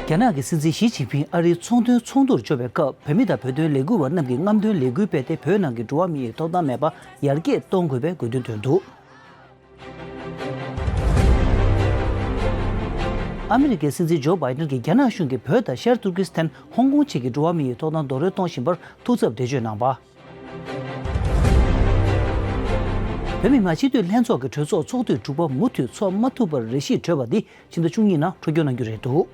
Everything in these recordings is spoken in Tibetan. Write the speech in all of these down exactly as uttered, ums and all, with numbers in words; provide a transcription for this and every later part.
རྒྱ་ནག་གི་སྲིད་འཛིན་ཞི་ཅིན་ཕིང་ཨ་རིའི་ཚོང་དོན་ཚོགས་འདུར་འབྱོར་བའི་སྐབས། བོད་མི་དང་བོད་དོན་ལས་འགུལ་བ་རྣམས་ཀྱིས་རྔམ་སྟོན་ལས་འགུལ་སྤེལ་ཏེ། བོད་ནང་གི་འགྲོ་བ་མིའི་ཐོབ་ཐང་མེད་པ་ཡར་རྒྱས་གཏོང་དགོས་པའི་དགོས་འདུན་བཏོན་འདུག་ཨ་མི་རི་ཀའི་སྲིད་འཛིན་ཇོ་བྷའི་ཏན་གྱིས་རྒྱ་ནག་གཞུང་གིས་བོད་དང་ཤར་ཏུར་ཀི་སི་ཐན། ཧོང་ཀོང་བཅས་ཀྱི་འགྲོ་བ་མིའི་ཐོབ་ཐང་རྡོག་རོལ་གཏོང་བཞིན་པར་ཐུགས་འཚབ་འགྲེལ་བརྗོད་གནང་བ། བོད་མི་མང་སྤྱི་འཐུས་ལྷན་ཚོགས་ཀྱི་གྲོས་ཚོགས་ཚོགས་དུས་དྲུག་པ་མུ་མཐུད་འཚོགས་མ་ཐུབ་པར་རེ་ཞིག་གྲོལ་བ་འདི་ཕྱི་ཟླ་བཅུ་གཉིས་ནང་འཕྲོ་སྐྱོར་གནང་རྒྱུ་རེད་འདུག་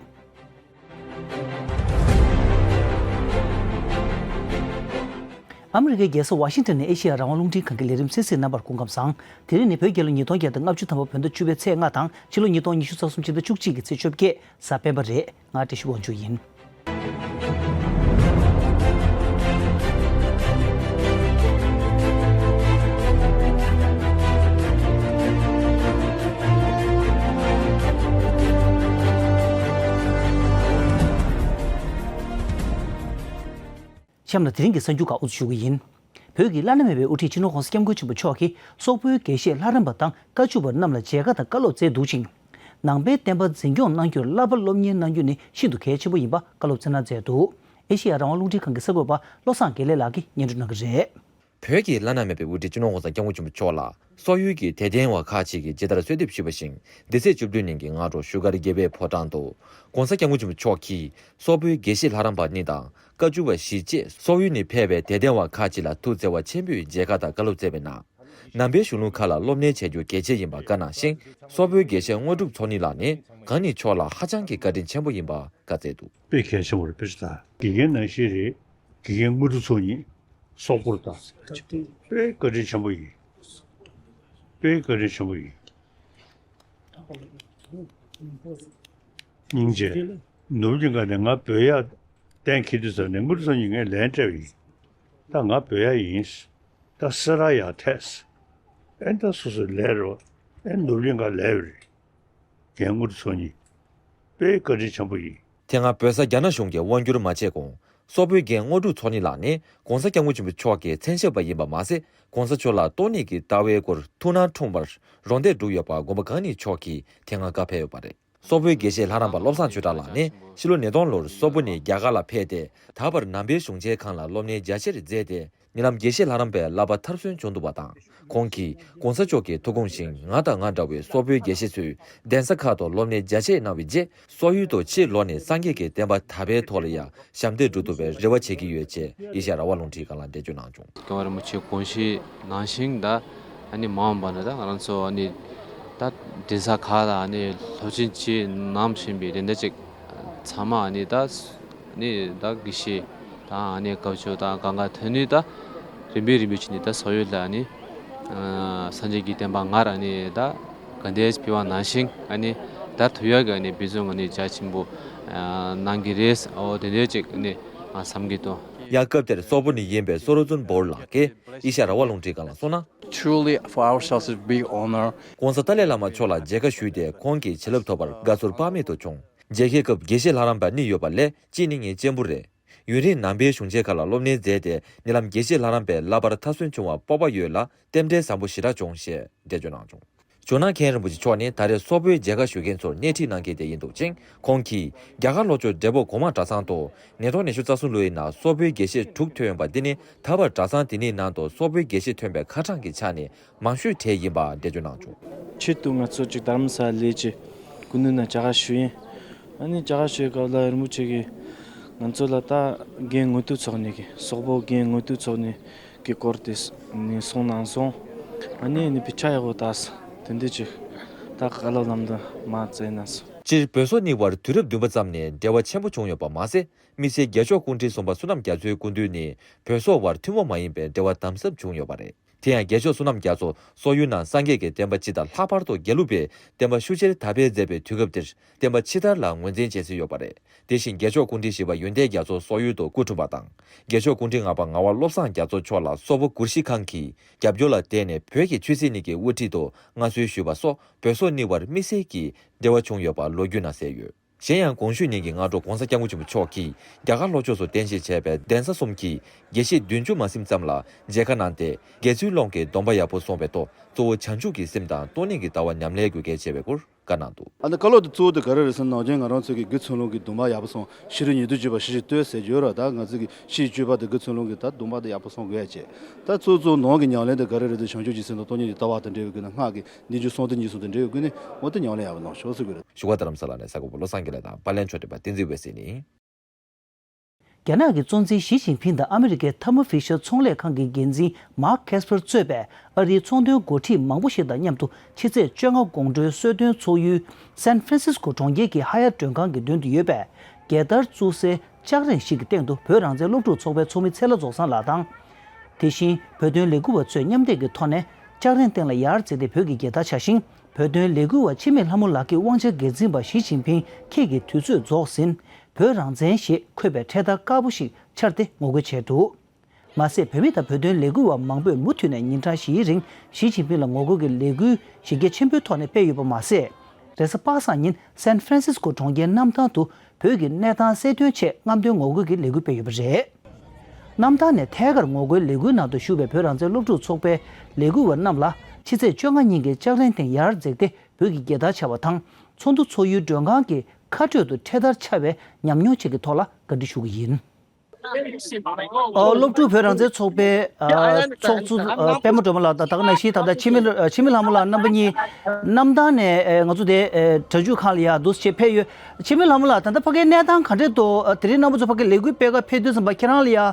ཨ་མི་རི་ཀའི་རྒྱལ་ས་ཝ་ཤིང་ཊོན་ནས་ཨེ་ཤེ་ཡ་རང་དབང་རླུང་འཕྲིན་ཁང་གི་ལས་རིམ་གསན་གཟིགས་གནང་བར་སྐུ་ཁམས་བཟང་། དེ་རིང་ནི་བོད་རྒྱལ་ལོ་ཉིས་སྟོང་བརྒྱ་དང་ལྔ་བཅུ་ཐམ་པ་བོད་ཟླ་བཅུ་པའི་ཚེས་ལྔ་དང་། ཕྱི་ལོ་ཉིས་སྟོང་ཉི་ཤུ་རྩ་གསུམ་ཕྱི་ཟླ་བཅུ་གཅིག་གི་ཚེས་བཅོ་བརྒྱད་གཟའ་སྤེན་པ་རེད། ང་བཀྲ་ཤིས་དབང་ཕྱུག་ཡིན། གཤམ་ལ་དེ་རིང་གི་གསར་འགྱུར་ཁག་དབུ་འཛུགས་ཞུ་གི་ཡིན། བོད་ཀྱི་བླ་ན་མེད་པའི་དབུ་ཁྲིད་སྤྱི་ནོར་༸གོང་ས་༸སྐྱབས་མགོན་ཆེན་པོ་མཆོག་གིས་སོག་པོའི་དགེ་བཤེས་ལྷ་རམས་པ་དང་བཀའ་བཅུ་པ་རྣམས་ལ་མཇལ་ཁ་དང་བཀའ་སློབ་སྩལ་འདུག་ཅིང་། ནང་པའི་བསྟན་པ་འཛིན་སྐྱོང་གནང་རྒྱུར་བསླབ་པ་སློབ་གཉེར་གནང་རྒྱུ་ནི་ཤིན་ཏུ་གལ་ཆེན་པོ་ཡིན་པ་བཀའ་སློབ་སྩལ་གནང་མཛད་འདུག་ཨེ་ཤེ་ཡ་རང་དབང་རླུང་འཕྲིན་ཁང་གི་གསར་འགོད་པ་བློ་བཟང་དགེ་ལེགས་ལགས་ཀྱིས་སྙན་སྒྲོན་གནང་གི་རེད། བོད་ཀྱི་བླ་ན་མེད་པའི་དབུ་ཁྲིད་སྤྱི་ནོར་༸གོང་ས་༸སྐྱབས་མགོན་ཆེན་པོ་མཆོག་ལ་སོག་ཡུལ་གྱི་དད་ལྡན་བ་ཁག་ཅིག་གིས་ཇི་ལྟར་གསོལ་འདེབས་ཞུས་པ་བཞིན། འདི་ཚེས་བཅུ་བདུན་ཉིན་གྱི་སྔ་དྲོ་བཞུགས་སྒར་དགེ་བའི་ཕོ་བྲང་དུ་༸གོང་ས་༸སྐྱབས་མགོན་ཆེན་པོ་མཆོག་གིས་སོག་པོའི་དགེ་བཤེས་ལྷ་རམས་པ་གཉིས་དང་བཀའ་བཅུ་པ་བཞི་བཅས་སོག་ཡུལ་ནས་ཕེབས་པའི་དད་ལྡན་བ་ཁག་ཅིག་ལ་ཐུགས་བརྩེ་བ་ཆེན་པོས་མཇལ་ཁ་དང་བཀའ་སློབ་སྩལ་བའི་ནང་། ནང་པའི་གཞུང་ལུགས་ཁག་ལ་སློབ་གཉེར་བྱ་རྒྱུ་གལ་ཆེ་ཡིན་པ་བཀའ་གནང་ཞིང་། སོག་པོའི་དགེ་བཤེས་དངོས་གྲུབ་ཚོགས་གཉིས་ལགས་ནས་གང་ཉིད་མཆོག་ལ་ཧ་ཅང་གི་བཀའ་དྲིན་ཆེན་པོ་ཡིན་པ་བཀའ་སྩལ་འདུག་དཔེ་གལ་ཆེན་པོ་རེད། དཔེ་ཆ་ད་དགེ་རྒན་ནང་བཞིན་རེད། དགེ་རྒན་དངོས་གྲུབ་ཚོགས་གཉིས་སོག་པོར་ད་དཔེ་བཀའ་དྲིན་ཆེན་པོ་ཡིན། དཔེ་བཀའ་དྲིན་ཆེན་པོ་ཡིན། སྙིང་རྗེ། ནོར་བུ་གླིང་ག་ནས་ང་བོད་ཡར་གཏན་འཁེལ་དུས་ཙམ་ནས་དངོས་གྲུབ་ཚོགས་གཉིས་ངས་ལན་སྤྲད་པ་ཡིན། ད་ང་བོད་ཡར་ཡིན། ད་སེ་ར་ཡར་ཐད། ཨེ་ད་སོ་སོའི་ལས་རོ། ཨེ་ནོར་བུ་གླིང་ག་ལས་རེད། རྒན་དངོས་གྲུབ་ཚོགས་གཉིས། དཔེ་བཀའ་དྲིན་ཆེན་པོ་ཡིན། དེ་སྔ་བོད་ས་རྒྱ་ནག་གཞུང་གིས་དབང་བསྒྱུར་མ་བྱས་གོང་། སོག་པོའི་རྒན་དངོས་གྲུབ་ཚོགས་གཉིས་ལགས་ནས་༸གོང་ས་༸སྐྱབས་མགོན་ཆེན་པོ་མཆོག་གི་མཚན་ཞབས་པ་ཡིན་པ་མ་ཟད། ༸གོང་ས་མཆོག་ལ་ཏོག་དབྱིབས་ཀྱི་ལྟ་བའི་སྐོར་ཐུགས་སྣང་འཁྲུངས་པར་རོགས་འདེགས་བསྒྲུབས་ཡོད་པ་དགོངས་པ་གང་ཉིད་མཆོག་གིས་དེ་སྔ་བཀའ་ཕེབས་ཡོད་པ་རེད། སོག་པོའི་དགེ་བཤེས་ལྷ་རམས་པ་བློ་བཟང་ཆོས་གྲགས་ལགས་ནི་ཕྱི་ལོ་ཉིས་སྟོང་ལོར་སོག་པོ་ནས་རྒྱ་གར་ལ་ཕེབས་ཏེ། ད་བར་ནང་པའི་གཞུང་ཆེན་ཁག་ལ་སློབ་གཉེར་རྒྱ་ཆེར་མཛད་དེ། ཉེ་ལམ་དགེ་བཤེས་ལྷ་རམས་པའི་བསླབ་པ་མཐར་སོན་བྱུང་འདུག་པ་དང་། ཁོང་གིས་༸གོང་ས་མཆོག་གི་ཐུགས་དགོངས་བཞིན་ང་དང་ང་འདྲ་བའི་སོག་པོའི་དགེ་བཤེས་ཚོས་གདན་ས་ཁག་ཏུ་སློབ་གཉེར་རྒྱ་ཆེ་གནང་བའི་རྗེས། སོག་ཡུལ་དུ་ཕྱིར་ལོག་ནས་སངས་རྒྱས་ཀྱི་བསྟན་པ་དར་སྤེལ་ཐོག་ལ་ཡང་ཞབས་འདེགས་སྒྲུབ་ཐུབ་པའི་རེ་བ་བྱེད་ཀྱི་ཡོད་ཅེས་ཨེ་ཤ་ཡ་རང་དབང་རླུང་འཕྲིན་ཁང་ལ་འགྲེལ་བརྗོད་གནང་བྱུང་། སྐྱབས་མགོན་རིན་པོ་ཆེའི་དགོངས་གཞི་ནང་བཞིན་ད་ཨ་ནི་མ་འོངས་པ་ན་ད་ང་རང་ཚོ་ཨ་ནི་ད་གདན་ས་ཁག་ལ་ཨ་ནི་སློབ་ཆེན་བྱེད་གནང་བཞིན་པའི་དེ་འདྲ་ཅིག་ཚང་མ་ཨ་ནི་ད་ནི་ད་དགེ་བཤེས་དང་ཨ་ནི་བཀའ་བརྒྱུད་དང་གང་ག་དོན་ནི་ད་རིམ་པས་རིམ་པས་བྱས་ནས་ད་སོག་ཡུལ་ལ་ཨ་ནི་སངས་རྒྱས་ཀྱི་བསྟན་པ་སྔར་ཨ་ནི་ད་ག་འདྲས་སྤེལ་བ་ནང་བཞིན་ཨ་ནི་ད་ཐུབ་ཡག་གི་ཨ་ནི་འབད་བརྩོན་ཨ་ནི་རྒྱ་ཆེན་པོ་གནང་གི་རེད། འོ་དེ་འདྲས་ཅིག་ཨ་ནི་བསམ་གྱི་འདུག་ཡང་སྐབས་དེར་སོག་པོ་ནས་ཡིན་པའི་སོ་རོ་ཙུན་བོར་ལགས་ཀྱིས་ཨེ་ཤ་ཡ་རང་དབང་རླུང་འཕྲིན་ཁང་ལ་གསུངས་ན། Truly, for ourselves, it's a big honor. ༸གོང་ས་ཏཱ་ལའི་བླ་མ་མཆོག་ལ་མཇལ་ཁ་ཞུས་ཏེ་ཁོང་གི་བྱིན་རླབས་ཐོབ་པར་དགའ་ཚོར་དཔག་མེད་དུ་བྱུང་། མཇལ་ཁའི་སྐབས་དགེ་བཤེས་ལྷ་རམས་པ་གཉིས་ཡོད་པ་ལས་གཅིག་ནི་ངའི་གཅེན་པོ་རེད། ཡུན་རིང་ནང་པའི་གཞུང་ཆེན་ཁག་ལ་སློབ་གཉེར་མཛད་དེ་ཉེ་ལམ་དགེ་བཤེས་ལྷ་རམས་པའི་བསླབ་པར་མཐར་སོན་བྱུང་བར་སྤོབས་པ་ཡོད་ལ་རྟེན་འབྲེལ་བཟང་པོ་ཞེ་དྲག་བྱུང་ཞེས་འགྲེལ་བརྗོད་གནང་བྱུང་། ཇོ་ནང་མཁན་རིན་པོ་ཆེ་མཆོག་ནི་ད་རེས་སོག་པོའི་མཇལ་ཁ་ཞུ་མཁན་ཚོར་སྣེ་ཁྲིད་གནང་མཁན་དེ་ཡིན་འདུག་ཅིང་། ཁོང་གིས་རྒྱ་གར་ལྷོ་ཕྱོགས་འབྲས་སྤུངས་གོང་མ་གྲྭ་ཚང་དུ་ཉིས་སྟོང་ཉི་ཤུ་རྩ་གསུམ་ལོའི་ནང་སོག་པོའི་དགེ་བཤེས་དྲུག་ཐོན་ཡོད་པ་འདི་ནི་ད་བར་གྲྭ་ཚང་དེ་གཉིས་ནང་དུ་སོག་པོའི་དགེ་བཤེས་ཐོན་པའི་ཁ་གྲངས་ཀྱི་ཆ་ནས་མང་ཤོས་གྲས་ཡིན་པ་འགྲེལ་བརྗོད་གནང་བྱུང་། ཆེད་དུ་ང་ཚོ་ཅིག་དྷ་རམ་ས་ལའི་ཅིག་སྐུ་མདུན་ན་མཇལ་ཁ་ཞུས་ཡིན། ཨ་ནི་མཇལ་ཁ་ཞུས་སྐབས་ལ་རིན་པོ་ཆེ་གིས་ང་ཚོ་ལ་ད་རྒན་དངོས་གྲུབ་ཚོགས་གཉིས་ཀྱི་སོག་པོ་རྒན་དངོས་གྲུབ་ཚོགས་གཉིས་ཀྱི་སྐོར་དེ་ནི་གསུངས་གནང་སོང་། ཨ་ནི་ནི་དཔེ་ཆ་ཡག་པོ་ད་དེ་འདྲ་ཅིག་ད་བཀའ་སློབ་ལམ་དུ་མ་བསྩལ་གནང་སོང་། སྤྱིར་བོད་སོག་གཉིས་བར་དུས་རབས་བདུན་པ་ཙམ་ནས་འབྲེལ་བ་ཆེན་པོ་བྱུང་ཡོད་པ་མ་ཟད། དམིགས་བསལ་རྒྱལ་མཆོག་སྐུ་ཕྲེང་གསུམ་པ་བསོད་ནམས་རྒྱ་མཚོའི་སྐུ་མདུན་ནི་བོད་སོག་བར་ཐུན་མོང་མ་ཡིན་པའི་འབྲེལ་བ་དམ་ཟབ་བྱུང་ཡོད་པ་རེད། དེ་ཡང་རྒྱལ་མཆོག་བསོད་ནམས་རྒྱ་མཚོ་སོག་ཡུལ་ནང་སངས་རྒྱས་ཀྱི་བསྟན་པ་སྤྱི་དང་ལྷག་པར་དུ་དགེ་ལུགས་པའི་བསྟན་པ་ཤུགས་ཆེར་དར་སྤེལ་མཛད་པའི་དུས་སྐབས་དེར་བསྟན་པ་ཕྱི་དར་ལ་ངོས་འཛིན་བྱེད་སྲོལ་ཡོད་པ་རེད། དེ་བཞིན་རྒྱལ་མཆོག་སྐུ་ཕྲེང་བཞི་པ་ཡོན་ཏན་རྒྱ་མཚོ་སོག་ཡུལ་དུ་སྐུ་འཁྲུངས་པ་དང་། རྒྱལ་མཆོག་སྐུ་ཕྲེང་ལྔ་པ་ངག་དབང་བློ་བཟང་རྒྱ་མཚོ་མཆོག་ལ་སོག་པོ་གུར་གཞི་ཁང་གི་རྒྱབ་སྐྱོར་ལ་བརྟེན་ནས་བོད་ཀྱི་ཆོས་སྲིད་གཉིས་ཀྱི་དབུ་ཁྲིད་དུ་མངའ་གསོལ་ཞུས་པ་སོགས་བོད་སོག་གཉིས་བར་དམིགས་བསལ་གྱི་འབྲེལ་བ་བྱུང་ཡོད་པ་ལོ་རྒྱུས་ནང་གསལ་ཡོད། གཞན་ཡང་གོང་ཞུས་ཉིན་གྱི་སྔ་དྲོ་༸གོང་ས་༸སྐྱབས་མགོན་ཆེན་པོ་མཆོག་གིས་རྒྱ་གར་ལྷོ་ཕྱོགས་སུ་རྟེན་གཞི་བྱས་པའི་གདན་ས་གསུམ་གྱི་དགེ་བཤེས་བདུན་ཅུ་མ་ཟིན་ཙམ་ལ་མཇལ་ཁ་གནང་སྟེ། དགེ་ཚུལ་སློང་གི་སྡོམ་པ་ཡག་པོ་སོང་བའི་ཐོག་གཙོ་བོ་བྱང་ཆུབ་ཀྱི་སེམས་དང་ཏིང་ངེ་འཛིན་གྱི་ལྟ་བ་ཉམས་ལེན་དགོས་གལ་ཆེ་བའི་སྐོར། བཀའ་གནང་འདུག། ཨ་ནི་བཀའ་སློབ་དེ་གཙོ་བོ་དེ་ག་རེ་རེད་ཟེར་ན། ནམ་རྒྱུན་ང་རང་ཚོ་གི་དགེ་ཚུལ་སློང་གི་སྡོམ་པ་ཡག་པོ་སྲུང་། ཕྱི་རོལ་ཉེས་དོན་སྤྱོད་པ་ཕྱིར་ཞིག་ལྟོས་ཟེར་གྱི་ཡོད་ར། ད་ང་ཚོ་གི་ཕྱིའི་སྤྱོད་པ་དེ་དགེ་ཚུལ་སློང་གི་ད་སྡོམ་པ་དེ་ཡག་པོ་སྲུང་དགོས་ཡ་བྱས། ད་གཙོ་གཙོ་ནང་གི་ཉམས་ལེན་དེ་ག་རེ་རེད་དེ། བྱང་ཆུབ་ཀྱི་སེམས་དང་སྟོང་ཉིད་ཀྱི་ལྟ་བ་དང་འབྲེལ་བའི་སྒོ་ནས། སྔགས་ཀྱི་བདུན་ཅུ་སོ་བདུན་གཉིས་སོ་དང་འབྲེལ་བའི་སྒོ་ནས། འོ་དེ་ཉམས་ལེན་ཡག་པོ་གནང་ཤོག་ཟེར་གྱི་རེད། བཞུགས་སྒར་རྡ་རམ་ས་ལ་ནས་གསར་འགོད་པ་བློ་བཟང་དགེ་ལེགས་དང་པར་ལེན་ཕྱོགས་སྒྲིག་པ་བསྟན་འཛིན་འོད་ཟེར་ནས། རྒྱ་ནག་གི་གཙོ་འཛིན་ཞི་ཅིན་ཕིང་དང་ཨ་མི་རི་ཀའི་ཐར་མོ་ཕི་ཤར་ཚོང་ལས་ཁང་གི་འགན་འཛིན་མཱག་ཁེ་སི་པར་གཙོས་པའི་ཨ་རིའི་ཚོང་དོན་འགོ་ཁྲིད་མང་པོ་ཞིག་དང་མཉམ་དུ་ཕྱི་ཚེས་བཅོ་ལྔ་དགོང་དྲོའི་གསོལ་སྟོན་ཚོགས་ཡུལ་སན་ཧྥ་རན་སིས་ཀོ་གྲོང་ཁྱེར་གྱི་ཧ་ཡ་མགྲོན་ཁང་གི་མདུན་དུ་ཡོད་པའི་རྒྱལ་དར་བཙུགས་སའི་ལྕགས་རིང་ཞིག་གི་སྟེང་དུ་བོད་རང་བཙན་སློབ་ཕྲུག་ཚོགས་པའི་ཚོགས་མི་ཚེ་ལྷ་རྫོགས་བཟང་ལགས་དང་། དེ་བཞིན་བོད་དོན་ལས་འགུལ་བ་ཚོས་མཉམ་འདེགས་ཀྱི་ཐོག་ནས་ལྕགས་རིང་སྟེང་ལ་ཡར་འཛེགས་ཏེ་བོད་ཀྱི་རྒྱལ་དར་འཕྱར་ཞིང་། བོད་དོན་ལས་འགུལ་བ་འཆི་མེད་ལྷ་མོ་ལགས་ཀྱིས་དབང་ཆ་སྒེར་འཛིན་པ་ཞི་ཅིན་ཕིང་ཁྱེད་ཀྱི་དུས་ཚོད་རྫོགས་ཟིན། བོད་རང་བཙན་ཞེས་འཁོད་པའི་འཕྲེད་དར་དཀར་པོ་ཞིག་འཕྱར་ཏེ་ངོ་རྒོལ་བྱས་འདུག། མ་ཟད། བོད་མི་དང་བོད་དོན་ལས་འགུལ་བ་མང་པོས་མུ་མཐུད་ནས་ཉིན་གྲངས་བཞིའི་རིང་ཞི་ཅིན་ཕིང་ལ་ངོ་རྒོལ་གྱི་ལས་འགུལ་གཞི་རྒྱ་ཆེན་པོའི་ཐོག་ནས་སྤེལ་ཡོད་པ་མ་ཟད། རེས་གཟའ་པ་སངས་ཉིན་སན་ཧྥ་རན་སིས་ཀོ་གྲོང་ཁྱེར་གནམ་ཐང་དུ་བོད་ཀྱི་གནས་སྟངས་གསལ་སྟོན་ཆེད་རྔམ་སྟོན་ངོ་རྒོལ་གྱི་ལས་འགུལ་སྤེལ་ཡོད་པ་རེད། གནམ་ཐང་ནས་ཐད་ཀར་ངོ་རྒོལ་ལས་འགུལ་ནང་དུ་ཞུགས་པའི་བོད་རང་བཙན་སློབ་ཕྲུག་ཚོགས་པའི་ལས་འགུལ་བ་རྣམས་ལ་ཕྱི་ཚེས་བཅོ་ལྔ་ཉིན་གྱི་ལྕགས་རིང་སྟེང་ཡར་འཛེགས་ཏེ་བོད་ཀྱི་རྒྱལ་དར་འཕྱར་བ་དང་། ཚོགས་འདུ་ཚོགས་ཡུལ་མགྲོན་ཁང་གི་ཁ་སྤྲོད་དུ་འཕྲེད་དར་འཕྱར་བའི་ཉམས་མྱོང་བཅས་ཀྱི་ཐོག་ལ་བཀའ་འདྲི་ཞུ་གི་ཡིན། ཨོ། སློབ་ཕྲུག་བོད་རང་བཙན་ཚོགས་པའི་ཨ་ཚོགས་གཙོ་ཨ་པད་མ་སྒྲོལ་མ་ལགས་དང་། ད་ག་ནང་བཞིན་ད་ལྟ་འཆི་མེད་ཨ་འཆི་མེད་ལྷ་མོ་ལགས། རྣམ་པ་གཉིས་གནམ་ཐང་ནས་ཨེ་ང་ཚོ་དེ་ཨེ་སྒྲ་འཇུག་ཁང་ལ་ཡར་འདུག་སེ་ཕེབས་ཡོད། འཆི་མེད་ལྷ་མོ་ལགས། ད་ལྟ་ཕ་གིའི་གནས་སྟངས་ག་འདྲས་འདུག། ཨ་དེ་རིང་རྣམ་པ་ཚོ་ཕ་གིའི་ལས་འགུལ་སྤེལ་གར་ཕེབས་དུས་ཙམ་པ་ཁྱེད་རང་ལ་ཡ་ཨ་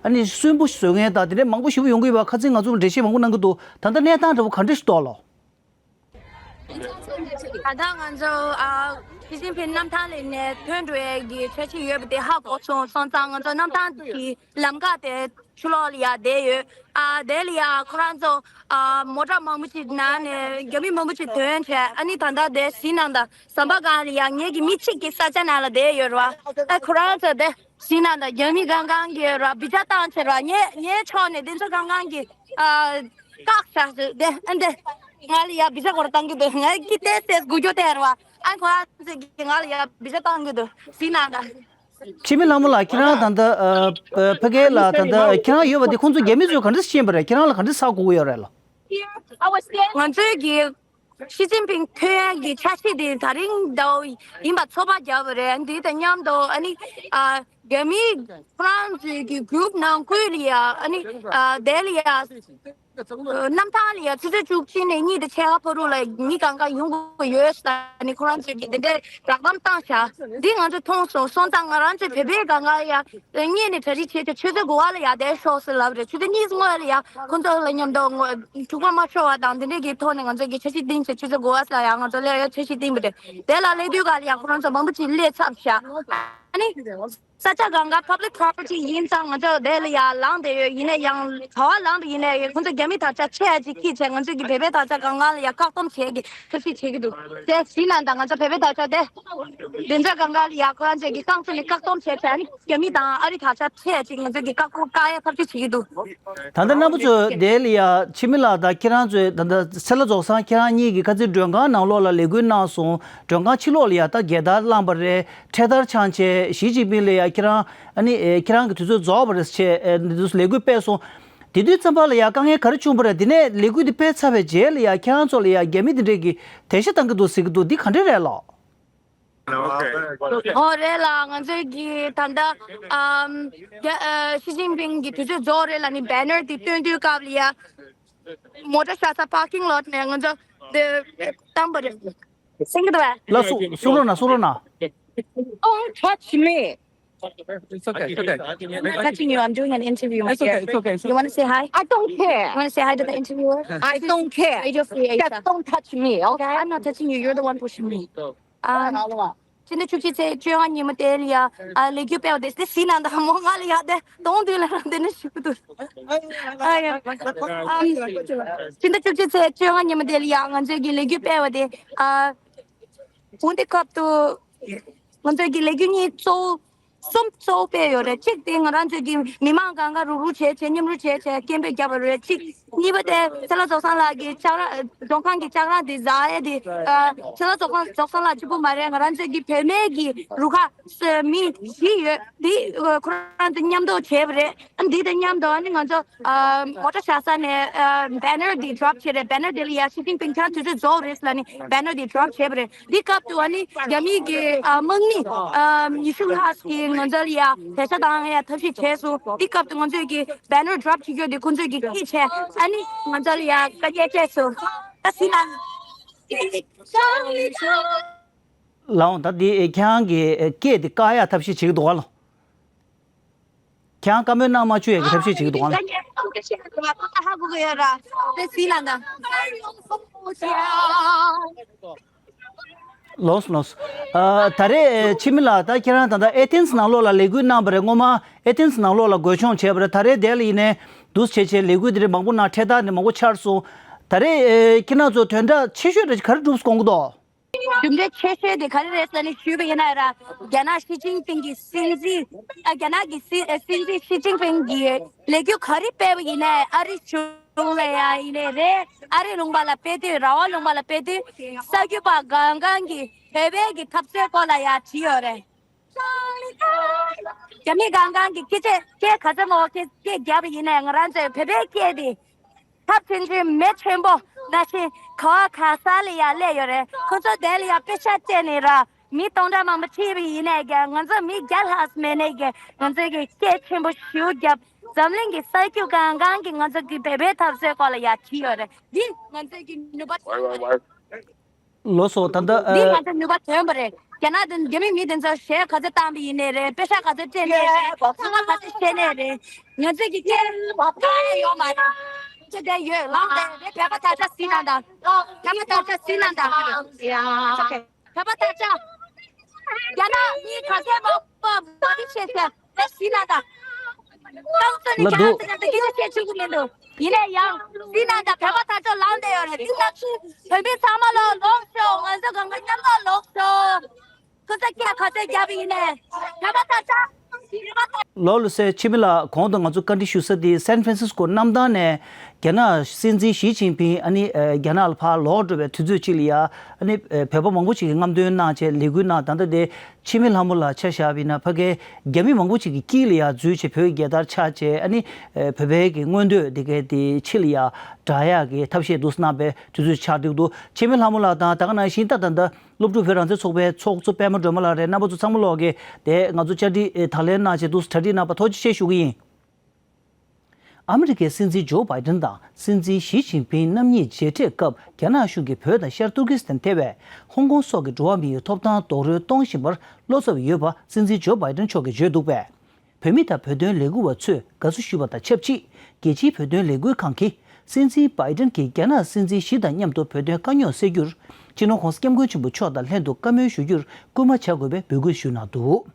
ནི་སུན་པོ་བཟོ་མཁན་དང་དེ་འདྲས་མང་པོ་ཞེ་པོ་ཡོང་གི་ཡོད་པ་ཁ་སང་ང་ཚོ་འགྲེལ་བཤད་མང་པོ་གནང་གི་འདུག། ད་ལྟ་གནས་སྟངས་འདྲ་པོ་ག་འདྲས་ཞིག་འདུག་ལགས། ད་ལྟ་ང་ཚོ་ཨ་ཞི་ཅིན་ཕིང་གནམ་ཐང་ལ་ནས་ཐོན་འགྲོ་ཡས་ཀྱི་འཆར་གཞི་ཡོད་པ་དེ་ཧ་གོ་སོང་། སོང་ཙང་ང་ཚོ་གནམ་ཐང་གི་ལམ་ཁ་དེ་ཕྱི་ལོགས་ལ་ཡ་བསྡད་ཡོད། ཨ་དེ་ལ་ཡ་ཁོ་རང་ཚོ་ཨ་མོ་ཊ་མང་པོ་ཅིག་ནང་ནས་རྒྱ་མི་མང་པོ་ཅིག་ཐོན་བྱས། ཨ་ནི་ད་ལྟ་དེ་གཟིགས་གནང་དང་། ཟམ་པ་སྒང་ལ་ཡ་ངེད་ཀྱི་མི་གཅིག་གི་ས་ཆ་ནང་ལ་བསྡད་ཡོད་རེད་བ། ཨ་ཁོ་རང་ཚོ་དེ་གཟིགས་གནང་དང་། རྒྱ་མི་གང་གང་གིས་ར་བི་ཇ་བཏང་བྱས་ར། ངའི་ངའི་ཕྱོགས་ནས་དེ་ཚོ་གང་གང་གིས་ཨ་བཀག་བཞག་ཟེར་དེ། ཨ་འདི་ང་ལ་ཡ་བི་ཇ་སྐོར་བཏང་གི་འདུག། ང་གི་ཏེ་སེ་སྒུག་རྒྱུ་དེ་རེད་བ། ཨ་ཁོ་རང་ཚོ་གིས་ང་ལ་ཡ་བི་ཇ་བཏང་གི་འདུག། གཟིགས་གནང་དང་། འཆི་མེད་ལྷ་མོ་ལགས། ཁྱེད་རང་ད་ལྟ་ཨ་ཨ་ཕ་གི་ལ་ད་ལྟ་ཁྱེད་རང་ཡོད་པ་དེ་ཁོང་ཚོ་རྒྱ་མི་ཚོས་ག་འདྲ་ཤེས་པ་རེད། ཁྱེད་རང་ལ་ག་འདྲ་གསར་གོ་གི་ཡོད་རེད་ལགས། ང་ཚོའི་གི་ཞི་ཅིན་ཕིང་ཐོན་ཡག་གི་འཆར་གཞི་དེ་ད་རིང་ཟླ་བ་ཡིན་པ་ཚོད་དཔག་བརྒྱབ་པ་རེད། འདི་དང་མཉམ་དུ་ཨ་ནི་ཨ་རྒྱ་མི་ཁོ་རང་ཚོའི་གི་གུ་རུབ་ནང་ཁུལ་ལ་ཡ་ཨ་ནི་ཨ་དེ་ལ་ཡ་གནམ་ཐང་ལ་ཡ་ཆུ་ཚོད་བཅུ་གཅིག་ནས་གཉིས་དང་ཕྱེད་ཀ་བར་དུ་ལ་མི་གང་ག་ཡོང་གི་ཡོད་ཟེར་ནས་ཁོ་རང་ཚོས་ཀྱི་དེ་འདྲའི་བསྒྲགས་གཏམ་བཏང་བཞག། འདི་ང་ཚོས་མཐོང་སོང་། སོང་ཙང་ང་རང་ཚོའི་བོད་པའི་གང་ག་ཡ་སྔོན་ནས་གྲ་སྒྲིག་བྱས་ཏེ་ཆུ་ཚོད་དགུ་པ་ལ་ཡ་བསྡད་ཤོག་ཟེར་ལབ་རེད། ཆུ་ཚོད་གཉིས་སྔོན་ལ་ཡ་ཁོང་ཚོ་ལ་མཉམ་དུ་ངོ་འཁྲུག་པ་མ་ཤོར་བ་དང་དེ་འདྲའི་གི་ཐོག་ནས་ང་ཚོས་ཀྱི་འཆར་གཞི་བཏིང་བྱས་ཆུ་ཚོད་དགུ་པ་ལ་ཡ་ང་ཚོ་ལ་ཡ་འཆར་གཞི་བཏིང་པ་རེད། དེ་ལ་སླེབས་དུས་ག་ལ་ཡ་ཁོ་རང་ཚོ་མང་པོ་ཅིག་སླེབས་ཚར་བཞག། ཨ་ནི། ས་ཆ་གང་ག་public property ཡིན་ཙང་ང་ཚོ་དེ་ལ་ཡ་ལངས་བསྡད་ཡོད། ཡིན་ན་ཡང་ག་བ་ལངས་པ་ཡིན་ན་ཡང་ཁོང་ཚོ་རྒྱ་མི་དར་ཆ་ཆེ་ཡ་ཅིག་ཁྱེར་བྱས་ང་ཚོ་གི་བོད་པའི་དར་ཆ་གང་ག་ལ་ཡ་བཀག་སྡོམ་བྱེད་ཀྱི་འཆར་གཞི་བྱེད་ཀྱི་འདུག། དེ་གཟིགས་གནང་དང་། ང་ཚོ་བོད་པའི་དར་ཆ་དེ་བདེ་འཇགས་སྒང་ག་ལ་ཡ་ཁོ་རང་ཚོས་ཀྱི་རྐང་ཚུགས་ནས་བཀག་སྡོམ་བྱས་བྱས་ཨ་ནི་རྒྱ་མི་དང་ཨ་རི་དར་ཆ་ཆེ་ཡ་ཅིག་ང་ཚོ་གི་བཀག་སྡོམ་བཀག་ཡ་ཐབས་ཤེས་བྱེད་ཀྱི་འདུག། ད་ལྟ་རྣམ་པ་ཚོས་དེ་ལ་ཡ་འཆི་མེད་ལགས་དང་ཁྱེད་རང་ཚོས་ད་ལྟ་ཚེ་ལྷ་རྫོགས་བཟང་ཁྱེད་རང་གཉིས་ཀྱིས་ཁ་སང་མགྲོན་ཁང་ནང་ལོགས་ལ་ལས་འགུལ་གནང་སོང་། མགྲོན་ཁང་ཕྱི་ལོགས་ལ་ཡ་ད་རྒྱལ་དར་བསླངས་པ་རེད། འཕྲེད་དར་འཕྱར་བྱས་ཞི་ཅིན་ཕིང་ལ་ཡ་ཁྱེད་རང་ཨ་ནི་ཨེ་ཁྱེད་རང་གི་དུས་ཚོད་རྫོགས་པ་རེད་ཟེར་བྱས་ཨེ་འདི་ཚོ་ལས་འགུལ་སྤེལ་སོང་། དེ་དུས་ཙམ་པ་ལ་ཡ་དཀའ་ངལ་ག་རེ་བྱུང་པ་རེད། དེ་ནས་ལས་འགུལ་འདི་སྤེལ་ཚར་བའི་རྗེས་ལ་ཡ་ཁྱེད་རང་ཚོ་ལ་ཡ་རྒྱ་མི་འདི་འདྲས་ཀྱིས་དལ་བཤགས་བཏང་གི་འདུག་ཟེར་གི་འདུག། འདི་ག་འདྲས་རེད་ལགས། ཨོ་རེད་ལགས། ང་ཚོས་ཀྱི་ད་ལྟ་ཨམ་རྒྱ་ཨ་ཞི་ཅིན་ཕིང་གི་དུས་ཚོད་རྫོགས་རེད་ལབ་ནས་བེ་ནར་འདི་སྟོན་དུས་སྐབས་ལ་ཡ་མོ་ཊ་བཞག་ས་པར་ཀིང་ལོཊ་ནས་ང་ཚོ་འདི་བཏང་པ་རེད། སེང་གེ་དང་། ལགས་སོ། གསུང་རོགས་གནང་། གསུང་རོགས་གནང་། Don't touch me. It's okay. It's okay. I'm not touching you. I'm doing an interview, my It's okay. dear. It's okay. It's You okay. want to say hi? I don't care. You want to say hi to the interviewer? I don't care. Radio Free Asia. Just don't touch me, okay? I'm not touching you. You're the one pushing me. Um, ཕྱི་ཟླ་བཅུ་གཅིག་ཚེས་བཅོ་ལྔ་ཉིན་མོ་དེ་ལ་ཡ་ཨ་ལས་འགུལ་སྤེལ་བ་དེ་དེ་གཟིགས་གནང་དང་། མོ་ང་ལ་ཡ་དེ་གདོང་མདུན་ལ་རང་དེ་ནས་ཞུ་གི་འདུག། ཨ་ཡ། ཨམ། ཕྱི་ཟླ་བཅུ་གཅིག་ཚེས་བཅོ་ལྔ་ཉིན་མོ་དེ་ལ་ཡ་ང་ཚོའི་གི་ལས་འགུལ་སྤེལ་བ་དེ་ཨ་འོན་ཏེ་སྐབས་དུ་ང་ཚོའི་གི་ལས་འགུལ་གཉིས་གཙོ་བོ་གསུམ་གཙོ་བོ་སྤེལ་ཡོད་རེད། གཅིག་དེ་ང་རང་ཚོའི་གི་མི་མང་གང་ག་རུག་རུག་བྱས་བྱས་མཉམ་རུབ་བྱས་བྱས་སྐད་འབོད་བརྒྱབ་པ་རེད། གཅིག་ གཉིས་པ་དེ་ཚེ་ལྷ་རྫོགས་བཟང་ལགས་ཀྱི་ལྕགས་ར་ལྗོན་ཤིང་གི་ལྕགས་ར་དེ་ཟ་ཡས་དེ། ཚེ་ལྷ་རྫོགས་བཟང་རྫོགས་བཟང་ལགས་གཅིག་པུ་མ་རེད། ང་རང་ཚོའི་གི་བུད་མེད་ཀྱི་རུ་ཁག་མི་བཞི་ཡོད། དེ་ཁོ་རང་ཚོ་མཉམ་དུ་བྱས་པ་རེད། ཨ་ནི་དེ་དང་མཉམ་དུ་ཨ་ནི་ང་ཚོ་མོ་ཊ་བཞག་ས་ནས་བེ་ནར་དེ་ཌོབ་བྱས་རེད། བེ་ནར་དེ་ལ་ཡ་ཞི་ཅིན་ཕིང་ཁྱེད་རང་དུས་ཚོད་རྫོགས་རེད་ལབ་ནས་བེ་ནར་དེ་ཌོབ་བྱས་པ་རེད། འདི་སྐབས་དུ་ཨ་ནི་རྒྱ་མི་གི་ཨ་དམག་མི་ཨ་ཉི་ཤུ་ལྷག་གིས་ང་ཚོ་ལ་ཡ་བེད་སྤྱོད་བཏང་ཡ་ཐབས་ཤེས་བྱས་སོང་། འདི་སྐབས་དུ་ང་ཚོས་ཀྱི་བེ་ནར་ཌོབ་བྱེད་རྒྱུ་དེ་ཁོང་ཚོས་ཀྱི་ཀི་བྱས་ཨ་ནི་ང་ཚོ་ལ་ཡ་བཀའ་རྒྱ་བྱས་སོང་། ད་སི་ན། ལའོ་ད་འདི་ཁྱེད་རང་གི་སྐད་དེ་བཀག་ཡ་ཐབས་ཤེས་བྱེད་ཀྱི་འདུག་ག་ལོ། ཁྱེད་རང་བཀའ་མོལ་གནང་མ་བཅུག་ཡ་གི་ཐབས་ཤེས་བྱེད་ཀྱི་འདུག་ག་ལོ། ཧ་གོ་གི་ཡོད་ར། དེ་སི་ན་ད། ལོས་ལོས། ཨ་ད་རེས་འཆི་མེད་ལགས་ད་ཁྱེད་རང་ད་ལྟ་ཨེ་ཐེན་སི་ནང་ལོགས་ལ་ལས་འགུལ་གནང་བ་རེད། སྔོན་མ་ཨེ་ཐེན་སི་ནང་ལོགས་ལ་འགོས་མཆོང་བྱས་པ་རེད། ད་རེས་དེ་ལ་ཡིན་ནའི་འདུག་བྱས་བྱས་ལས་འགུལ་དེ་རིགས་མང་པོ་གནང་འཕྲེད་དར་ནས་མང་པོ་འཕྱར་སོང་། ད་རེས་ཨེ་ཁྱེད་རང་ཚོ་དོན་དག་ཆེ་ཤོས་རེ་ག་རེ་སྒྲུབ་དགོངས་ཀྱི་འདུག་གྲུབ་འབྲས་ཆེ་ཤོས་དེ་ག་རེ་རེད་ཟེར་ནས་ཞུས་པ་ཡིན་ན་ར། རྒྱ་ནག་ཞི་ཅིན་ཕིང་གི་སྲིད་འཛིན། ཨ་རྒྱ་ནག་གི་སྲིད་སྲིད་འཛིན་ཞི་ཅིན་ཕིང་གིས་ལས་འགུལ་ག་རེ་སྤེལ་བ་ཡིན་ནའི་ཨ་རི་གཞུང་ལ་ཡ་ཡིན་ནའི་རེད། ཨ་རི་ལུང་པ་ལ་སྤེལ་དུས་ར་བ་ལུང་པ་ལ་སྤེལ་དུས་གསར་འགོད་པ་གང་གང་གིས་བོད་པའི་གི་འཐབ་རྩོད་སྐོར་ལ་ཡ་དྲིས་ཡོད་རེད། རྒྱ་མི་གང་གང་གིས་སྐད་ཆ་སྐད་ག་ཚོད་མང་པོ་སྐད་སྐད་བརྒྱབ་པ་ཡིན་ནའི་ང་རང་ཚོའི་བོད་པའི་སྐད་དེ། ཐབས་ཆེན་ཆེན་མེ་ཆེན་པོ་ནང་བཞིན་ག་བ་ག་ས་ལ་ཡ་སླེབས་ཡོད་རེད། ཁོ་ཚོ་དེ་ལ་ཡ་པེ་ཤ་སྤྲད་ནས་ར་མི་སྟོང་ཕྲག་མང་པོ་ཁྲིད་པ་ཡིན་ནའི་ཀྱང་ང་ཚོ་མི་བརྒྱ་ལྷག་མེད་ནའི་ཀྱང་ང་ཚོ་གི་སྐད་ཆེན་པོ་ཞེ་པོ་བརྒྱབ། འཛམ་གླིང་གི་གསར་འགོད་པ་གང་གང་གིས་ང་ཚོ་གི་བོད་པའི་འཐབ་རྩོད་སྐོར་ལ་ཡ་དྲིས་ཡོད་རེད། འདི་ང་ཚོ་གི་ནུས་པ་ཆེན་པོ་རེད། ལོས་སོ་ད་ལྟ་འདི་ང་ཚོ་ནུས་པ་ཐོན་པ་རེད། རྒྱ་ནག་དང་རྒྱ་མི་མི་དེ་ཚོ་གཞས་ག་ཚོད་བཏང་པ་ཡིན་ནའི་རེད། པེ་ཤ་ག་ཚོད་སྤྲད་ནའི་རེད། ཚང་མ་ག་ཚོད་བཤད་ནའི་རེད། ང་ཚོས་ཀྱི་སྐད་གང་ཡང་ཡོད་མ་རེད། ཁྱོད་དེ་ཡོད་ལངས་ཏེ་རེད། བོད་པ་དར་ཆ་ཟིན་ན་དང་། བོད་པ་དར་ཆ་ཟིན་ན་དང་། བོད་པ་དར་ཆ། རྒྱ་ནག་མི་ག་ཚོད་མང་པོ་མ་རིག་བཤད་བཤད་རེད་ཟིན་ན་དང་། ཁོང་ཚོ་ནི་ལ་ཁྱེད་རང་ཚོ་ཀྱང་སྐད་ཆ་བཤད་ཆོག་གི་མི་འདུག་ཡིན་ན་ཡང་སྲིད་ནང་དང་བོད་པ་དར་ལྕོག་ལངས་བསྡད་ཡོད་རེད། འདི་ནང་བཞིན་བོད་མི་ཚང་མ་ལོ་ལོག་ཤོག་ང་ཚོ་གང་ག་མཉམ་དུ་ལོག་ཤོག་ཁོ་ཚོ་སྐད་ག་ཚོད་རྒྱབ་ཡིན་ནས་བོད་པ་དར་ལྕོག་ལོ་ལོ་སེ་འཆི་མེད་ལགས་གོང་དུ་ང་ཚོ་བཀའ་འདྲི་ཞུ་ས་དེ་སན་ཧྥ་རན་སིས་ཀོ་གནམ་ཐང་ནས་རྒྱ་ནག་སྲིད་འཛིན་ཞི་ཅིན་ཕིང་ཨ་ནི་རྒྱ་ནག་ལ་ཕར་ལོག་འགྲོ་བའི་དུས་ཚོད་ཅིག་ལ་ཡ་ཨ་ནི་བོད་པ་མང་པོ་ཅིག་གིས་རྔམ་སྟོན་གནང་བྱས་ལས་འགུལ་གནང་། ད་ལྟ་དེ། འཆི་མེད་ལྷ་མོ་ལགས་ཆ་བཞག་པ་ཡིན་ན་ཕ་གིའི་རྒྱ་མི་མང་པོ་ཅིག་གི་དཀྱིལ་ལ་ཡ་འཛུལ་བྱས་བོད་ཀྱི་རྒྱལ་དར་འཕྱར་བྱས་ཨ་ནི་བོད་པའི་གི་མངོན་འདོད་དེ་གའི་དེ་ཕྱི་ལ་ཡ་བསྒྲགས་ཡག་གི་ཐབས་ཤེས་འདུག་གནང་པའི་དུས་ཚོད་ཆགས་བསྡད་འདུག་འཆི་མེད་ལྷ་མོ་ལགས་དང་ད་ག་ནང་བཞིན་ད་ད་ལྟ་སློབ་ཕྲུག་བོད་རང་བཙན་ཚོགས་པའི་ཚོགས་གཙོ་པད་མ་སྒྲོལ་མ་ལགས་རེད། རྣམ་པ་ཚོ་ཚང་མ་ལོག་གི་དེ་ང་ཚོ་བཅར་འདྲི་དང་ལེན་གནང་བྱས་འདུག་གྲ་སྒྲིག་གནང་བ་ཐུགས་རྗེ་ཆེ་ཞུ་གི་ཡིན། ཨ་མི་རི་ཀའི་སྲིད་འཛིན་ཇོ་བྷའི་ཏན་དང་སྲིད་འཛིན་ཞི་ཅིན་ཕིང་རྣམ་གཉིས་མཇལ་འཕྲད་སྐབས་རྒྱ་ནག་གཞུང་གིས་བོད་དང་ཤར་ཏུར་ཀི་སི་ཐན་ཐེ་བའི་ཧོང་ཀོང་སོགས་ཀྱི་འགྲོ་བ་མིའི་ཐོབ་ཐང་རྡོག་རོལ་གཏོང་བཞིན་པར་བློ་འཚབ་ཡོད་པ་སྲིད་འཛིན་ཇོ་བྷའི་ཏན་མཆོག་གིས་བརྗོད་འདུག་པས། བོད་མི་དང་བོད་དོན་ལས་འགུལ་བ་ཚོས་དགའ་བསུ་ཞུས་པ་དང་ཆབས་ཅིག་རྒྱལ་སྤྱིའི་བོད་དོན་ལས་འགུལ་ཁང་གིས་སྲིད་འཛིན་བྷའི་ཏན་གྱིས་རྒྱ་ནག་སྲིད་འཛིན་ཞི་དང་མཉམ་དུ་བོད་དོན་དཀའ་རྙོག་སེལ་རྒྱུར་སྤྱི་ནོར་༸གོང་ས་༸སྐྱབས་མགོན་ཆེན་པོ་མཆོག་དང་ལྷན་དུ་བཀའ་མོལ་ཞུ་རྒྱུར་སྐུལ་མ་བྱ་དགོས་པའི་འབོད་སྐུལ་ཞུས་གནང་འདུག་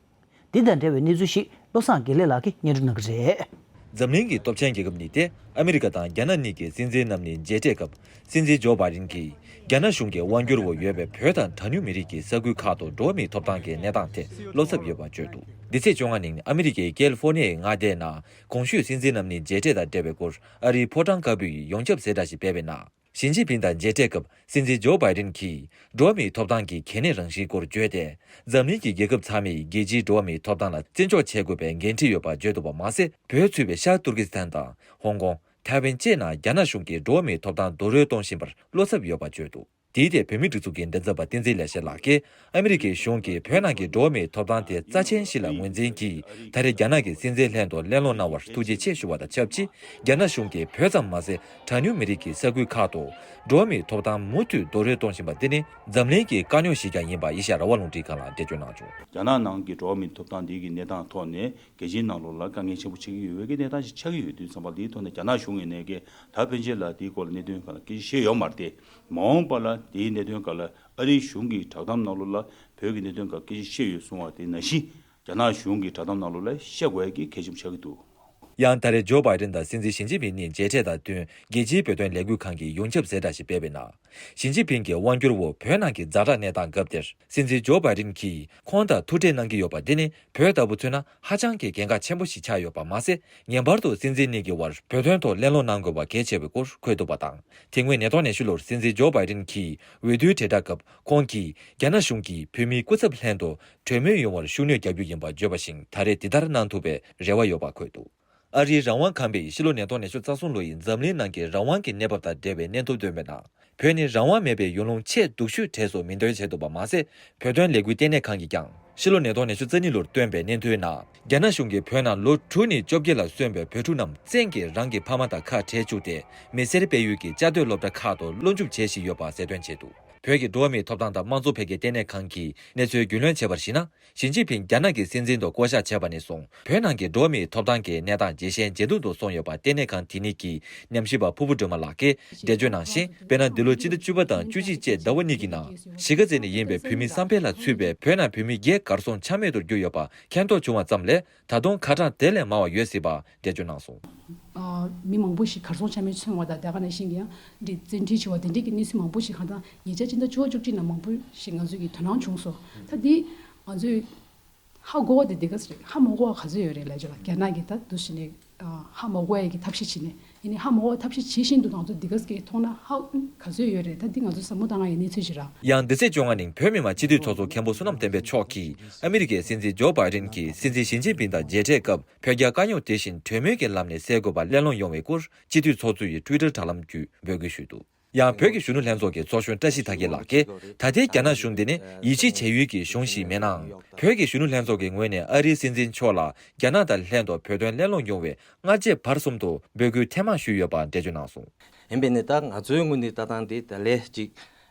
འདི་དང་འབྲེལ་བའི་གནས་ཚུལ་ཞིག་བློ་བཟང་དགེ་ལེགས་ལགས་ཀྱིས་སྙན་སྒྲོན་གནང་གི་རེད། འཛམ་གླིང་གི་སྟོབས་ཆེན་རྒྱལ་ཁབ་གཉིས་ཏེ་ཨ་མི་རི་ཀ་དང་རྒྱ་ནག་གཉིས་ཀྱི་སྲིད་འཛིན་རྣམ་གཉིས་མཇལ་འཕྲད་སྐབས་སྲིད་འཛིན་ཇོ་བྷའི་ཏིན་གྱིས་རྒྱ་ནག་གཞུང་གིས་དབང་སྒྱུར་འོག་ཡོད་པའི་བོད་དང་གྲངས་ཉུང་མི་རིགས་ཀྱི་ས་ཁུལ་ཁག་ཏུ་འགྲོ་བ་མིའི་ཐོབ་ཐང་གི་གནས་སྟངས་ཐད་བློ་འཚབ་ཡོད་པ་བརྗོད་འདུག་འདི་ཚེས་བཅོ་ལྔ་ཉིན་ཨ་མི་རི་ཀའི་ཀེ་ལི་ཧྥོར་ནི་ཡའི་མངའ་སྡེའི་ནང་གོང་ཞུས་སྲིད་འཛིན་རྣམ་གཉིས་མཇལ་འཕྲད་དང་འབྲེལ་བའི་སྐོར་ཨ་རིའི་ཕོ་བྲང་དཀར་པོའི་ཡོངས་ཁྱབ་གསལ་བསྒྲགས་ཤིག་སྤེལ་བའི་ནང་། ཞི་ཅིན་ཕིང་དང་མཇལ་འཕྲད་སྐབས་སྲིད་འཛིན་ཇོ་བྷའི་ཏིན་གྱིས་འགྲོ་བ་མིའི་ཐོབ་ཐང་གི་གལ་གནད་རང་བཞིན་སྐོར་བརྗོད་དེ། འཛམ་གླིང་གི་རྒྱལ་ཁབ་ཚང་མས་རྒྱལ་སྤྱིའི་འགྲོ་བ་མིའི་ཐོབ་ཐང་ལ་བརྩི་འཇོག་བྱེད་དགོས་པའི་འགན་འཁྲི་ཡོད་པ་བརྗོད་འདུག་པ་མ་ཟད། བོད་ཚུད་པའི་ཤར་ཏུར་ཀི་སི་ཐན་དང་ཧོང་ཀོང་། ཐའེ་ཝན་བཅས་ནང་རྒྱ་ནག་གཞུང་གིས་འགྲོ་བ་མིའི་ཐོབ་ཐང་རྡོག་རོལ་གཏོང་བཞིན་པར་བློ་འཚབ་ཡོད་པ་བརྗོད་འདུག་དེའི་ཐད་བོད་མིའི་སྒྲིག་འཛུགས་ཀྱི་མགྲིན་ཚབ་པ་བསྟན་འཛིན་ལེགས་བཤད་ལགས་ཀྱིས་ཨ་མི་རི་ཀའི་གཞུང་གིས་བོད་ནང་གི་འགྲོ་བ་མིའི་ཐོབ་ཐང་དེ་རྩ་ཆེན་ཞིག་ལ་ངོས་འཛིན་གྱིས་ད་རེས་རྒྱ་ནག་གི་སྲིད་འཛིན་ལྷན་དུ་གླེང་སློང་གནང་བར་ཐུགས་རྗེ་ཆེ་ཞུ་བ་དང་ཆབས་ཅིག་རྒྱ་ནག་གཞུང་གིས་བོད་ཙམ་མ་ཟད་གྲངས་ཉུང་མི་རིགས་ཀྱི་ས་ཁུལ་ཁག་ཏུ་འགྲོ་བ་མིའི་ཐོབ་ཐང་མུ་མཐུད་རྡོག་རོལ་གཏོང་བཞིན་པ་འདི་ནི་འཛམ་གླིང་གི་དཀའ་རྙོག་ཞིག་ཀྱང་ཡིན་པ་ཨེ་ཤ་ཡ་རང་དབང་རླུང་འཕྲིན་ཁང་ལ་འགྲེལ་བརྗོད་གནང་བྱུང་། རྒྱ་ནག་ནང་གི་འགྲོ་བ་མིའི་ཐོབ་ཐང་འདི་གི་གནས་སྟངས་ཐོག་ནས་རྒྱལ་སྤྱིའི་ནང་ལོགས་ལ་དཀའ་ངལ་ཆེན་པོ་ཆགས་ཀྱི་ཡོད་པའི་གི་གནས་སྟངས་ཤིག་ཆགས་ཀྱི་ཡོད་དུས་ཙམ་པ་འདིའི་ཐོག་ནས་རྒྱ་ནག་གཞུང་ངོས་ནས་གི་ད་ཕན་ཆད་ལ་དེའི་སྐོར་ལ་གནད་དོན་སྒང་ལ་སྐད་ཆ་བཤད་ཡོད་མ་རེད་དེ། མ་འོངས་པ་ལ་དེའི་གནད་དོན་སྒང་ལ་ཨ་རིའི་གཞུང་གི་བསྒྲགས་གཏམ་ནང་ལོགས་ལ་བོད་ཀྱི་གནད་དོན་སྒང་སྐད་ཆ་བཤད་ཡོད་གསུང་བ་དེ་ནང་བཞིན་རྒྱ་ནག་གཞུང་གི་བསྒྲགས་གཏམ་ནང་ལོགས་ལ་བཤད་དགོས་ཀྱི་གལ་ཆེན་པོ་ཆགས་ཀྱི་འདུག་ཡང་ད་རེས་ཇོ་བྷའི་ཏིན་དང་སྲིད་འཛིན་ཞི་ཅིན་ཕིང་གཉིས་མཇལ་འཕྲད་དང་བསྟུན། རྒྱལ་སྤྱིའི་བོད་དོན་ལས་འགུལ་ཁང་གིས་ཡོངས་ཁྱབ་གསལ་བསྒྲགས་ཤིག་སྤེལ་བའི་ནང་། ཞི་ཅིན་ཕིང་གི་དབང་སྒྱུར་འོག་བོད་ནང་གི་ཛ་དྲག་གནས་སྟངས་སྐབས་དེར། སྲིད་འཛིན་ཇོ་བྷའི་ཏིན་གྱིས་ཁོང་དང་ཐུག་འཕྲད་གནང་གི་ཡོད་པ་འདི་ནི། བོད་ལྟ་བུ་མཚོན་ན་ཧ་ཅང་གི་གལ་འགངས་ཆེན་པོ་ཞིག་ཆགས་ཡོད་པ་མ་ཟད། ངེས་པར་དུ་སྲིད་འཛིན་གཉིས་ཀྱི་དབར་བོད་དོན་ཐོག་གླེང་སློང་གནང་དགོས་པ་གལ་ཆེ་བའི་སྐོར་འཁོད་འདུག་པ་དང་། དེ་སྔོན་ཉིས་སྟོང་ཉི་ཤུ་ལོར་སྲིད་འཛིན་ཇོ་བྷའི་ཏིན་གྱིས་འོས་བསྡུའི་དྲིལ་བསྒྲགས་སྐབས། ཁོང་གིས་རྒྱ་ནག་གཞུང་གིས་བོད་མིའི་སྐུ་ཚབ་ལྷན་དུ་གྲོས་མོལ་ཡོང་བར་ཤུགས་སྣོན་རྒྱག་རྒྱུ་ཡིན་པ་བརྗོད་པ་བཞིན། ད་རེས་འདི་ལྟར་གནང་ཐུབ་པའི་རེ་བ་ཡོད་པ་འཁོད་འདུག་ཨ་རིའི་རང་དབང་ཁང་པས་ཕྱི་ལོ་ཉིས་སྟོང་ཉི་ཤུ་རྩ་གསུམ་ལོ་ཡི་འཛམ་གླིང་ནང་གི་རང་དབང་གི་གནས་བབ་དང་འབྲེལ་བའི་སྙན་ཐོ་བཏོན་པའི་ནང་། བོད་ནི་རང་དབང་མེད་པའི་ཡུལ་ལུང་ཆེས་སྡུག་ཤོས་གྲས་སུ་མིང་འདོན་བྱས་འདུག་པ་མ་ཟད། བོད་དོན་ལས་འགུལ་ལྟེ་གནས་ཁང་གིས་ཀྱང་། ཕྱི་ལོ་ཉིས་སྟོང་ཉི་ཤུ་རྩ་གཉིས་ལོར་བཏོན་པའི་སྙན་ཐོའི་ནང་། རྒྱ་ནག་གཞུང་གིས་བོད་ནང་ལོ་དྲུག་ནས་བཅོ་བརྒྱད་ལ་སོན་པའི་བོད་ཕྲུག་རྣམས་བཙན་གྱིས་རང་གི་ཕ་མ་དང་ཁ་བྲལ་བཅུག་སྟེ། མི་སེར་སྤེལ་ཡུལ་གྱི་བཅའ་སྡོད་སློབ་གྲྭ་ཁག་ཏུ་སློབ་འཇུག་བྱེད་བཞིན་ཡོད་པ་གསལ་སྟོན་བྱས་འདུག་བོད་ཀྱི་འགྲོ་བ་མིའི་ཐོབ་ཐང་དང་དམངས་གཙོ་འཕེལ་རྒྱས་ལྟེ་གནས་ཁང་གིས་གནས་ཚུལ་རྒྱུས་ལོན་བྱས་པར་གཞིགས་ན། ཞི་ཅིན་ཕིང་རྒྱ་ནག་གི་སྲིད་འཛིན་དུ་བསྐོ་གཞག་བྱས་པ་ནས་བཟུང་། བོད་ནང་གི་འགྲོ་བ་མིའི་ཐོབ་ཐང་གི་གནས་སྟངས་ཇེ་ཞན་ཇེ་སྡུག་ཏུ་སོང་ཡོད་པ་ལྟེ་གནས་ཁང་དེ་ཉིད་ཀྱི་ཉམས་ཞིབ་པ་ཕུར་བུ་སྒྲོལ་མ་ལགས་ཀྱིས་འགྲེལ་བརྗོད་གནང་བཞིན། དཔེར་ན། འདི་ལོ་སྤྱི་ཟླ་བཅུ་པ་དང་བཅུ་གཅིག་བཅས་ཟླ་བ་གཉིས་ཀྱི་ནང་། གཞིས་ཀ་རྩེ་ནས་ཡིན་པའི་བོད་མི་བསམ་འཕེལ་ལགས་ཚུད་པའི་བོད་ནང་བོད་མི་བརྒྱད་གར་སོང་ཆ་མེད་དུ་གྱུར་ཡོད་པ་མཁྱེན་རྟོགས་བྱུང་བ་ཙམ་ལས། ད་དུང་ཁ་གྲངས་དེ་ལས་མང་བ་ཡོད་སྲིད་པ་འགྲེལ་བརྗོད་གནང་སོང་། ཨ། མི་མང་པོ་ཞིག་གར་སོང་ཆ་མེད་སོང་བ་དང་། དེ་ག་ནང་བཞིན་གྱི་ཡང་འདི་བཙན་ཁྲིད་བྱས་པ་དེ་འདྲའི་གི་གནས་ཚུལ་མང་པོ་ཞིག་གང་ལྟར་ཉེ་ཆར་སྤྱི་ཟླ་བཅུ་པ་བཅུ་གཅིག་ནང་མང་པོ་ཞིག་ང་ཚོས་ཀྱི་དོ་སྣང་བྱུང་སོང་། ད་འདི་ང་ཚོས་ཧ་གོ་བ་དེ་འདི་ག་ཚོད་རེད། ཧ་མ་གོ་བ་ག་ཚོད་ཡོད་རེད་ལབ་ཅོག་ལ། རྒྱ་ནག་གིས་ད་དུ་ཞིག་ནས་ཧ་མ་གོ་བའི་གི་ཐབས་ཤེས་བྱས་ནས། ཡིན་ནའི་ཧ་མ་གོ་བའི་ཐབས་ཤེས་བྱེད་བཞིན་དུ་ང་ཚོ་འདི་ག་ཚོད་ཀྱི་མཐོང་ན་ཧ་ག་ཚོད་ཡོད་རེད། ད་འདི་ང་ཚོ་བསམ་བློ་བཏང་ཡ་གནས་ཚུལ་ཞིག་རེད། ཡང་འདི་ཚེས་བཅོ་ལྔ་ཉིན་བོད་མི་མང་སྤྱི་འཐུས་ཚོགས་གཙོ་མཁན་པོ་བསོད་ནམས་བསྟན་འཕེལ་མཆོག་གིས་ཨ་མི་རི་ཀའི་སྲིད་འཛིན་ཇོ་བྷའི་ཏིན་གྱིས་སྲིད་འཛིན་ཞི་ཅིན་ཕིང་དང་མཇལ་འཕྲད་སྐབས། བོད་རྒྱ་དཀའ་རྙོག་དེ་བཞིན་གྲོས་མོལ་གྱི་ལམ་ནས་སེལ་དགོས་པ་གླེང་སློང་ཡོང་བའི་སྐོར་སྤྱི་འཐུས་ཚོགས་གཙོ་ཡི་ཊུའི་ཊར་དྲ་ལམ་བརྒྱུད་འབོད་སྐུལ་ཞུས་འདུག་ཡང་བོད་ཀྱི་གཞོན་ནུ་ལྷན་ཚོགས་ཀྱི་ཚོགས་གཞོན་བཀྲ་ཤིས་དར་རྒྱས་ལགས་ཀྱིས། ད་ལྟའི་རྒྱ་ནག་གཞུང་འདི་ནི་ཡིད་ཆེས་བྱ་ཡུལ་གྱི་གཞུང་ཞིག་མིན་ནའང་། བོད་ཀྱི་གཞོན་ནུ་ལྷན་ཚོགས་ཀྱི་ངོས་ནས་ཨ་རིའི་སྲིད་འཛིན་མཆོག་ལ་རྒྱ་ནག་དང་ལྷན་དུ་བོད་དོན་གླེང་སློང་ཡོང་བའི་སྔ་རྗེས་བར་གསུམ་དུ་འབོད་སྐུལ་ཐེངས་མང་ཞུས་ཡོད་པ་འགྲེལ་བརྗོད་གནང་སོང་། ཡིན་པས་ནི་ད་ང་ཚོའི་ངོས་ནས་ལྟ་སྟངས་དེ་ད་ལན་ཅིག་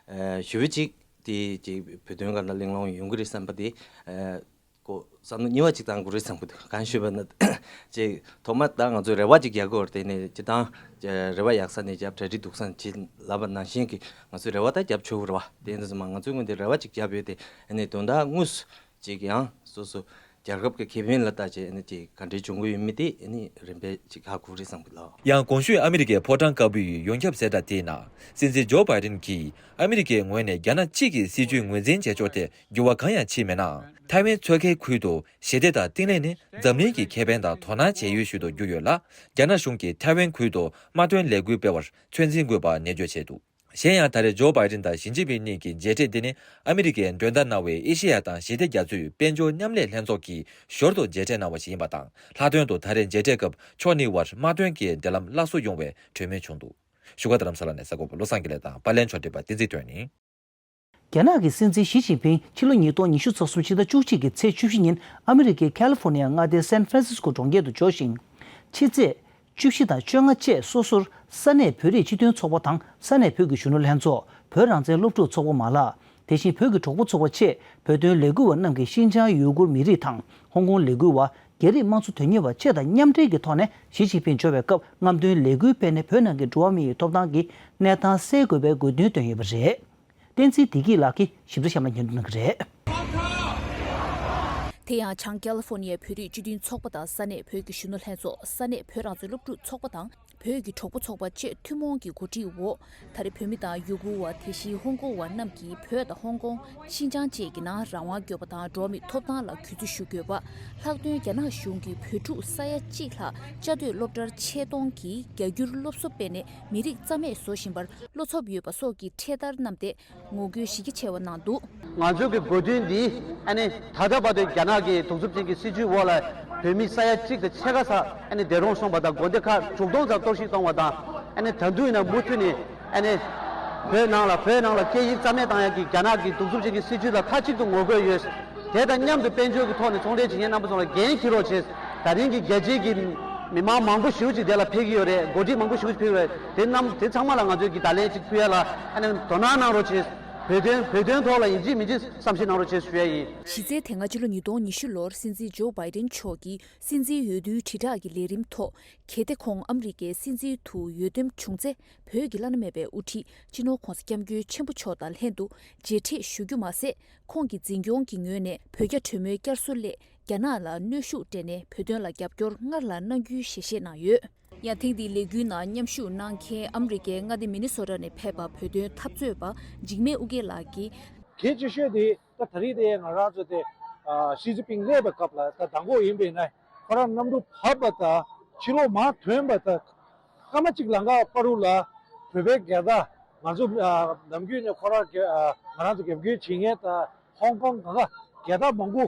ཞེ་པོ་ཅིག་དེ་ཅིག་བོད་དོན་སྒང་ལ་གླེང་སློང་ཡོང་གི་རེད་བསམ་པ་དེ། ཨ། ཀོ་བསམ་བློ་གཉིས་པ་ཅིག་བཏང་དགོས་རེད་བསམ་གི་འདུག་གང་ཞུས་པ་ན། ཅིག་ཐོག་མ་ད་ང་ཚོས་རེ་བ་ཅིག་རྒྱག་དགོས་རེད། དེ་ནས་སྤྱིར་བཏང་རེ་བ་ཡག་ས་ནས་རྒྱབ། གྲ་སྒྲིག་སྡུག་ས་ནས་བྱེད་ལབ་པ་ནང་བཞིན་གྱི་ང་ཚོས་རེ་བ་ད་རྒྱབ་ཆོག་གི་རེད་བ། དེ་ཡིན་དུས་ཙམ་པ་ང་ཚོའི་ངོས་ནས་རེ་བ་ཅིག་རྒྱབ་ཡོད་དེ། ཨ་ནི་དོན་དག་དངོས་སུ་ཅིག་ཡང་སོ་སོ་རྒྱལ་ཁབ་ཀྱི་ཁེ་ཕན་ལ་བལྟས་བྱས། ཨ་ནི་ཅིག་ག་འདྲའི་འབྱུང་གི་ཡོད་མེད་དེ་ཨ་ནི་རིམ་པས་ཅིག་ཧ་གོ་གི་རེད་བསམ་གི་ལགས། ཡང་གོང་ཞུས་ཨ་མི་རི་ཀའི་ཕོ་བྲང་དཀར་པོའི་ཡོངས་ཁྱབ་གསལ་བསྒྲགས་དེའི་ནང་། སྲིད་འཛིན་ཇོ་བྷའི་ཏིན་གྱིས་ཨ་མི་རི་ཀའི་ངོས་ནས་རྒྱ་ནག་གཅིག་གི་སྲིད་ཇུས་ངོས་འཛིན་བྱེད་ཕྱོགས་དེ་འགྱུར་བ་གང་ཡང་ཕྱིན་མེད་ནའང་། ཐའེ་ཝན་མཚོ་ཁའི་ཁུལ་དུ་ཞི་བདེ་དང་བརྟན་ལྷིང་ནི་འཛམ་གླིང་གི་ཁེ་ཕན་དང་དོ་སྣང་བྱེད་ཡུལ་ཞིག་ཏུ་གྱུར་ཡོད་ལ། རྒྱ་ནག་གཞུང་གིས་ཐའེ་ཝན་ཁུལ་དུ་དམག་དོན་ལས་འགུལ་སྤེལ་བར་ཚོད་འཛིན་དགོས་པ་ནན་བརྗོད་བྱས་འདུག་གཞན་ཡང་། ད་རེས་ཇོ་བྷའི་ཏིན་དང་ཞི་ཅིན་ཕིང་གཉིས་ཀྱི་མཇལ་འཕྲད་འདི་ནི་ཨ་མི་རི་ཀའི་མགྲོན་བདག་གནང་བའི་ཨེ་ཤེ་ཡ་དང་ཞི་བདེ་རྒྱ་མཚོའི་དཔལ་འབྱོར་མཉམ་ལས་ལྷན་ཚོགས་ཀྱིས་ཞོར་དུ་མཇལ་འཕྲད་གནང་བ་ཞིག་ཡིན་པ་དང་། ལྷག་དོན་དུ་ད་རེས་མཇལ་འཕྲད་སྐབས་ཕྱོགས་གཉིས་དབར་དམག་དོན་གྱི་འབྲེལ་ལམ་སླར་གསོ་ཡོང་བའི་གྲོས་མོལ་བྱུང་འདུག་བཞུགས་སྒར་རྡ་རམ་ས་ལ་ནས་གསར་འགོད་པ་བློ་བཟང་དགེ་ལེགས་དང་པར་ལེན་ཕྱོགས་སྒྲིག་པ་བསྟན་འཛིན་དོན་ཡིན། རྒྱ་ནག་གི་སྲིད་འཛིན་ཞི་ཅིན་ཕིང་ཕྱི་ལོ་ཉིས་སྟོང་ཉི་ཤུ་རྩ་གསུམ་ཕྱི་ཟླ་བཅུ་གཅིག་གི་ཚེས་བཅུ་བཞི་ཉིན་ཨ་མི་རི་ཀའི་ཁ་ལི་ཧྥོ་ནི་ཡ་མངའ་སྡེའི་སན་ཧྥ་རན་སིས་ཀོ་གྲོང་ཁྱེར་དུ་འབྱོར་ཞིང་། ཕྱི་ཚེས་བཅུ་བཞི་དང་བཅོ་ལྔ་བཅས་སོ་སོར་ས་གནས་བོད་རིགས་སྤྱི་མཐུན་ཚོགས་པ་དང་ས་གནས་བོད་ཀྱི་གཞོན་ནུ་ལྷན་ཚོགས། བོད་རང་བཙན་སློབ་ཕྲུག་ཚོགས་པ་མ་ལག་དེ་བཞིན་བོད་ཀྱི་གྲོགས་པོ་ཚོགས་པ་བཅས་བོད་དོན་ལས་འགུལ་བ་རྣམས་ཀྱིས་ཤིན་ཅང་ཡུ་གུར་མི་རིགས་དང་ཧོང་ཀོང་ལས་འགུལ་བ། རྒྱ་རིགས་དམངས་གཙོ་དོན་གཉེར་བ་བཅས་དང་མཉམ་འབྲེལ་གྱི་ཐོག་ནས་ཞི་ཅིན་ཕིང་འབྱོར་བའི་སྐབས་རྔམ་སྟོན་ལས་འགུལ་སྤེལ་ནས་བོད་ནང་གི་འགྲོ་བ་མིའི་ཐོབ་ཐང་གི་གནས་སྟངས་གསལ་དགོས་པའི་དགོས་འདུན་བཏོན་ཡོད་པ་རེད། བསྟན་འཛིན་བདེ་སྐྱིད་ལགས་ཀྱིས་ཞིབ་ཕྲ་གཤམ་ལ་སྙན་སྒྲོན་གནང་གི་རེད། དེ་ཡང་བྱང་ཀ་ལི་ཧྥོ་ནི་ཡའི་བོད་རིགས་སྤྱི་མཐུན་ཚོགས་པ་དང་ས་གནས་བོད་ཀྱི་གཞོན་ནུ་ལྷན་ཚོགས། ས་གནས་བོད་རང་བཙན་སློབ་ཕྲུག་ཚོགས་པ་དང་། བོད་ཀྱི་གྲོགས་པོ་ཚོགས་པ་བཅས་ཐུན་མོང་གི་གོ་སྒྲིག་འོག་ད་རེས་བོད་མི་དང་ཡུ་གུར་བ། དེ་བཞིན་ཧོང་ཀོང་བ་རྣམས་ཀྱིས་བོད་དང་ཧོང་ཀོང་། ཤིན་ཅང་བཅས་ཀྱི་ནང་རང་དབང་དགོས་པ་དང་། འགྲོ་བ་མིའི་ཐོབ་ཐང་ལ་གུས་བརྩི་ཞུ་དགོས་པ། ལྷག་དོན་རྒྱ་ནག་གཞུང་གིས་བོད་ཕྲུག་ས་ཡ་གཅིག་ལྷག་བཅའ་སྡོད་སློབ་གྲྭར་ཆེད་གཏོང་གིས་རྒྱ་སྒྱུར་སློབ་གསོ་སྤེལ་ནས་མི་རིགས་རྩ་མེད་བཟོ་བཞིན་པར་བློ་འཚབ་ཡོད་པ་སོགས་ཀྱི་འཕྲེད་དར་བསྣམས་ཏེ། ངོ་རྒོལ་གཞི་རྒྱ་ཆེ་བ་གནང་འདུག་ང་ཚོའི་གི་དགོས་འདུན་འདི་ཨ་ནི་ད་ལྟ་བར་དུ་རྒྱ་ནག་གི་གདུག་རྩུབ་ཅན་གྱི་སྲིད་བྱུས་འོག་ལ་བོད་མི་ས་ཡ་གཅིག་དང་ཕྱེད་ཀ་ཙམ་ཨ་ནི་འདས་གྲོངས་སོང་བ་དང་། དགོན་སྡེ་ཁག་དྲུག་སྟོང་ཙམ་གཏོར་བཤིག་གཏོང་བ་དང་། ཨ་ནི་ད་དུང་ཡིན་ན་མུ་མཐུད་ནས་ཨ་ནི་བོད་ནང་ལ་བོད་ནང་ལ་སྐད་ཡིག་རྩ་མེད་བཏང་ཡག་གི་རྒྱ་ནག་གི་གདུག་རྩུབ་ཅན་གྱི་སྲིད་བྱུས་ལ་མཐའ་གཅིག་ཏུ་ངོ་རྒོལ་ཡོད། དེ་དང་མཉམ་དུ་དཔལ་འབྱོར་གྱི་ཐོག་ནས་ཚོང་འབྲེལ་བྱེད་མཁན་རྣམ་པ་ཚོ་ལ་འགན་འཁྱེར་རོགས་བྱེད། ད་རིང་གི་རྒྱལ་སྤྱིའི་གི་མི་མང་མང་པོ་ཞེ་པོ་ཅིག་དེ་ལ་ཕེབས་ཀྱི་ཡོད་རེད། འགོ་ཁྲིད་མང་པོ་ཞེ་པོ་ཅིག་ཕེབས་ཡོད་རེད། དེ་རྣམས་དེ་ཚང་མ་ལ་ང་ཚོས་གི་བརྡ་ལན་ཅིག་ཕུལ་ཡ་ལ་ཨ་ནི་དོ་སྣང་གནང་རོགས་བྱེད། བོད་དོན་བོད་དོན་ཐོག་ལ་ཡིན་གཅིག་མིན་གཅིག་བསམ་ཤེས་གནང་རོགས་བྱེད་ཞུ་ཡ་ཡིན། གཞི་རྩའི་དེ་སྔ་ཕྱི་ལོ་ཉིས་སྟོང་ཉི་ཤུ་ལོར་སྲིད་འཛིན་ཇོ་བྷའི་ཌེན་མཆོག་གིས་སྲིད་འཛིན་འོས་བསྡུའི་དྲིལ་བསྒྲགས་ཀྱི་ལས་རིམ་ཐོག་གལ་ཏེ་ཁོང་ཨ་མི་རི་ཀའི་སྲིད་འཛིན་དུ་འོས་འདེམས་བྱུང་ཚེ། བོད་ཀྱི་བླ་ན་མེད་པའི་དབུ་ཁྲིད་སྤྱི་ནོར་༧གོང་ས་༧སྐྱབས་མགོན་ཆེན་པོ་མཆོག་དང་ལྷན་དུ་མཇལ་འཕྲད་ཞུ་རྒྱུ་མ་ཟད། ཁོང་གི་འཛིན་སྐྱོང་གི་ངོས་ནས་བོད་རྒྱ་གྲོས་མོལ་བསྐྱར་གསོ་སླད་རྒྱ་ནག་ལ་གནོན་ཤུགས་སྤྲད་ནས་བོད་དོན་ལ་རྒྱབ་སྐྱོར་སྔར་ལ་གནང་རྒྱུའི་ཞལ་བཞེས་གནང་ཡོད། ཡང་ཐེངས་འདིའི་ལས་འགུལ་ནང་མཉམ་ཞུགས་གནང་མཁན་ཨ་མི་རི་ཀའི་མངའ་སྡེ་མི་ནི་སོ་ཊ་ནས་ཕེབས་པ་བོད་དོན་འཐབ་རྩོད་པ་འཇིགས་མེད་ཨུ་རྒྱན་ལགས་ཀྱིས། གལ་ཆེ་ཤོས་དེ་ད་ད་རེས་དེ་ང་རང་ཚོ་དེ་ཨ་ཞི་ཅིན་ཕིང་སླེབས་པའི་སྐབས་ལ་ད་དང་པོ་ཡིན་པས་ན་ཁོ་རང་གནམ་གྲུ་བབས་པ་དང་ཕྱི་ལོགས་མར་ཐོན་པ་དང་སྐར་མ་གཅིག་ལམ་ཁ་བར་དུ་ལ་བོད་པའི་རྒྱལ་དར་ང་ཚོ་ཨ་ནམ་རྒྱུན་ནས་ཁོ་རང་གི་ཨ་ང་རང་ཚོ་རྒྱབ་སྐྱོར་བྱེད་མཁན་དང་ཧོང་ཀོང་གང་ག་རྒྱལ་དར་མང་པོ་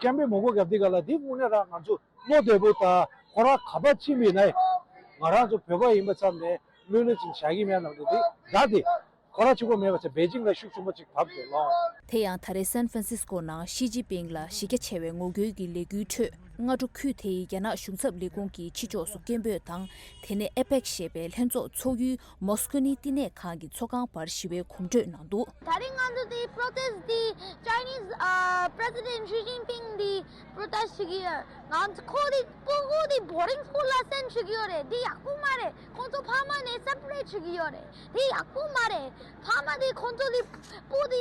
ཀེམ་པེན་མང་པོ་བརྒྱབ་དུས་ག་ལ་འདི་དངོས་གནས་རང་ང་ཚོ་བློ་བདེ་པོ་དང་ཁོ་རང་ག་པར་ཕྱིན་པ་ཡིན་ན་ང་རང་ཚོ་བོད་པ་ཡིན་པ་ཙམ་ནས་བློ་ལོན་ཅིག་བྱ་གི་མེད་ལབ་འདུག་དེ་ད་དེ་ཁོ་རང་གཅིག་པོ་མེད་པ་ཚེ་པེ་ཅིང་ལ་ཤུགས་ཆེན་པོ་ཅིག་བབས་འདུག་ལོ། དེ་ཡང་ད་རེས་སན་ཧྥ་རན་སིས་ཀོ་ནང་ཞི་ཅིན་ཕིང་ལ་གཞི་རྒྱ་ཆེ་བའི་ངོ་རྒོལ་གྱི་ལས་འགུལ་ཁྲོད་སྔ་དྲོ་ཁུལ་དེའི་རྒྱ་ནག་གཞུང་ཚབ་ལས་ཁུངས་ཀྱི་ཕྱི་ཕྱོགས་སུ་སྐད་འབོད་དང་དེ་ནས་ཨེ་པེག་ཞེས་པའི་ལྷན་ཚོགས་ཚོགས་ཡུལ་མོ་སི་ཀོ་ནི་བསྟི་གནས་ཁང་གི་ཚོགས་ཁང་བར་ཞི་བའི་གོམ་བགྲོད་གནང་འདུག་ད་རེས་ང་ཚོ་དེ་པྲོ་ཊེསི་དེ་ཅའི་ནིས་ཨ་པྲེ་སི་ཌེན་ཞི་ཅིན་ཕིང་དེ་པྲོ་ཊེསི་བྱེད་ཀྱི་ཡོད། ང་ཚོ་ཁོ་དེ་སྤུ་གུ་དེ་བོར་ཌིང་སི་ཀུལ་ལ་སེན་ཌི་བྱེད་ཀྱི་ཡོད་རེད། དེ་ཡག་པོ་མ་རེད། ཁོང་ཚོ་ཕ་མ་ནས་སེ་པ་རེཊ་བྱེད་ཀྱི་ཡོད་རེད། དེ་ཡག་པོ་མ་རེད། ཕ་མ་དེ་ཁོང་ཚོ་དེ་སྤུ་དེ་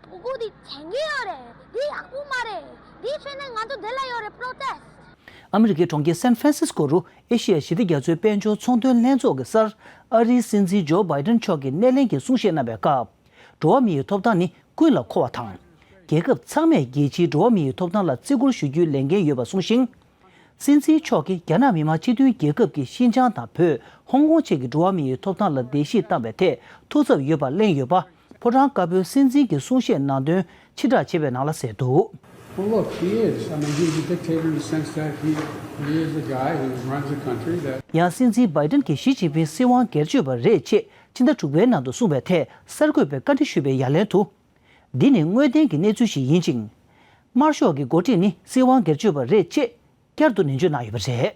སྤུ་གུ་དེ་དྲན་གྱི་ཡོད་རེད། དེ་ཡག་པོ་མ་རེད། དེ་བྱས་ནས་ང་ཚོ་དེ་ལ་ཡོད་རེད་པྲོ་ཊེསི། ཨ་མི་རི་ཀའི་གྲོང་ཁྱེར་སན་ཧྥ་རན་སིས་ཀོ་རུ་ཨེ་ཤི་ཡ་ཞི་བདེ་རྒྱ་མཚོའི་དཔལ་འབྱོར་ཚོང་དོན་ལྷན་ཚོགས་ཀྱི་སར་ཨ་རིའི་སྲིད་འཛིན་ཇོ་བྷའི་ཌེན་མཆོག་གིས་སྣེ་ལེན་གྱི་གསུང་བཤད་གནང་བའི་སྐབས། འགྲོ་བ་མིའི་ཐོབ་ཐང་ནི་ཀུན་ལ་མཁོ་བ་དང་། རྒྱལ་ཁབ་ཚང་མས་རྒྱལ་སྤྱིའི་འགྲོ་བ་མིའི་ཐོབ་ཐང་ལ་བརྩི་བཀུར་ཞུ་རྒྱུའི་ལས་འགན་ཡོད་པ་གསུངས་ཤིང་། སྲིད་འཛིན་མཆོག་གིས་རྒྱ་ནག་མི་དམངས་སྤྱི་མཐུན་རྒྱལ་ཁབ་ཀྱིས་ཤིན་ཅང་དང་བོད། ཧོང་ཀོང་བཅས་ཀྱི་འགྲོ་བ་མིའི་ཐོབ་ཐང་ལ་བརྡལ་བཤིག་བཏང་བའི་ཐད་ཐུགས་འཚབ་ཡོད་པ་གླེང་ཡོད་པ། ཕོ་བྲང་དཀར་པོའི་སྲིད་འཛིན་གྱི་གསུང་བཤད་ནང་དོན་ཕྱིར་བསྒྲགས་བྱས་པའི་ནང་ལ་གསལ་འདུག Well, look, he is. I mean, he's a dictator in the sense that he, he is a guy who runs a country that. ཡང་སྲིད་འཛིན་བྷའི་ཌེན་གྱིས་ཞི་ཅིན་ཕིང་སྲིད་དབང་སྒེར་གཅོད་པ་རེད་ཅེས་ཕྱི་ཟླ་དྲུག་པའི་ནང་དུ་གསུངས་པའི་ཐད་གསར་འགོད་པས་བཀའ་འདྲི་ཞུས་པའི་ཡ་ལན་དུ། འདི་ནི་དངོས་བདེན་གྱི་གནས་ཚུལ་ཞིག་ཡིན་ཅིང་། དམར་ཤོག་གི་འགོ་ཁྲིད་ནི་སྲིད་དབང་སྒེར་གཅོད་པ་རེད་ཅེས་བསྐྱར་དུ་ནན་བརྗོད་གནང་ཡོད་པ་རེད།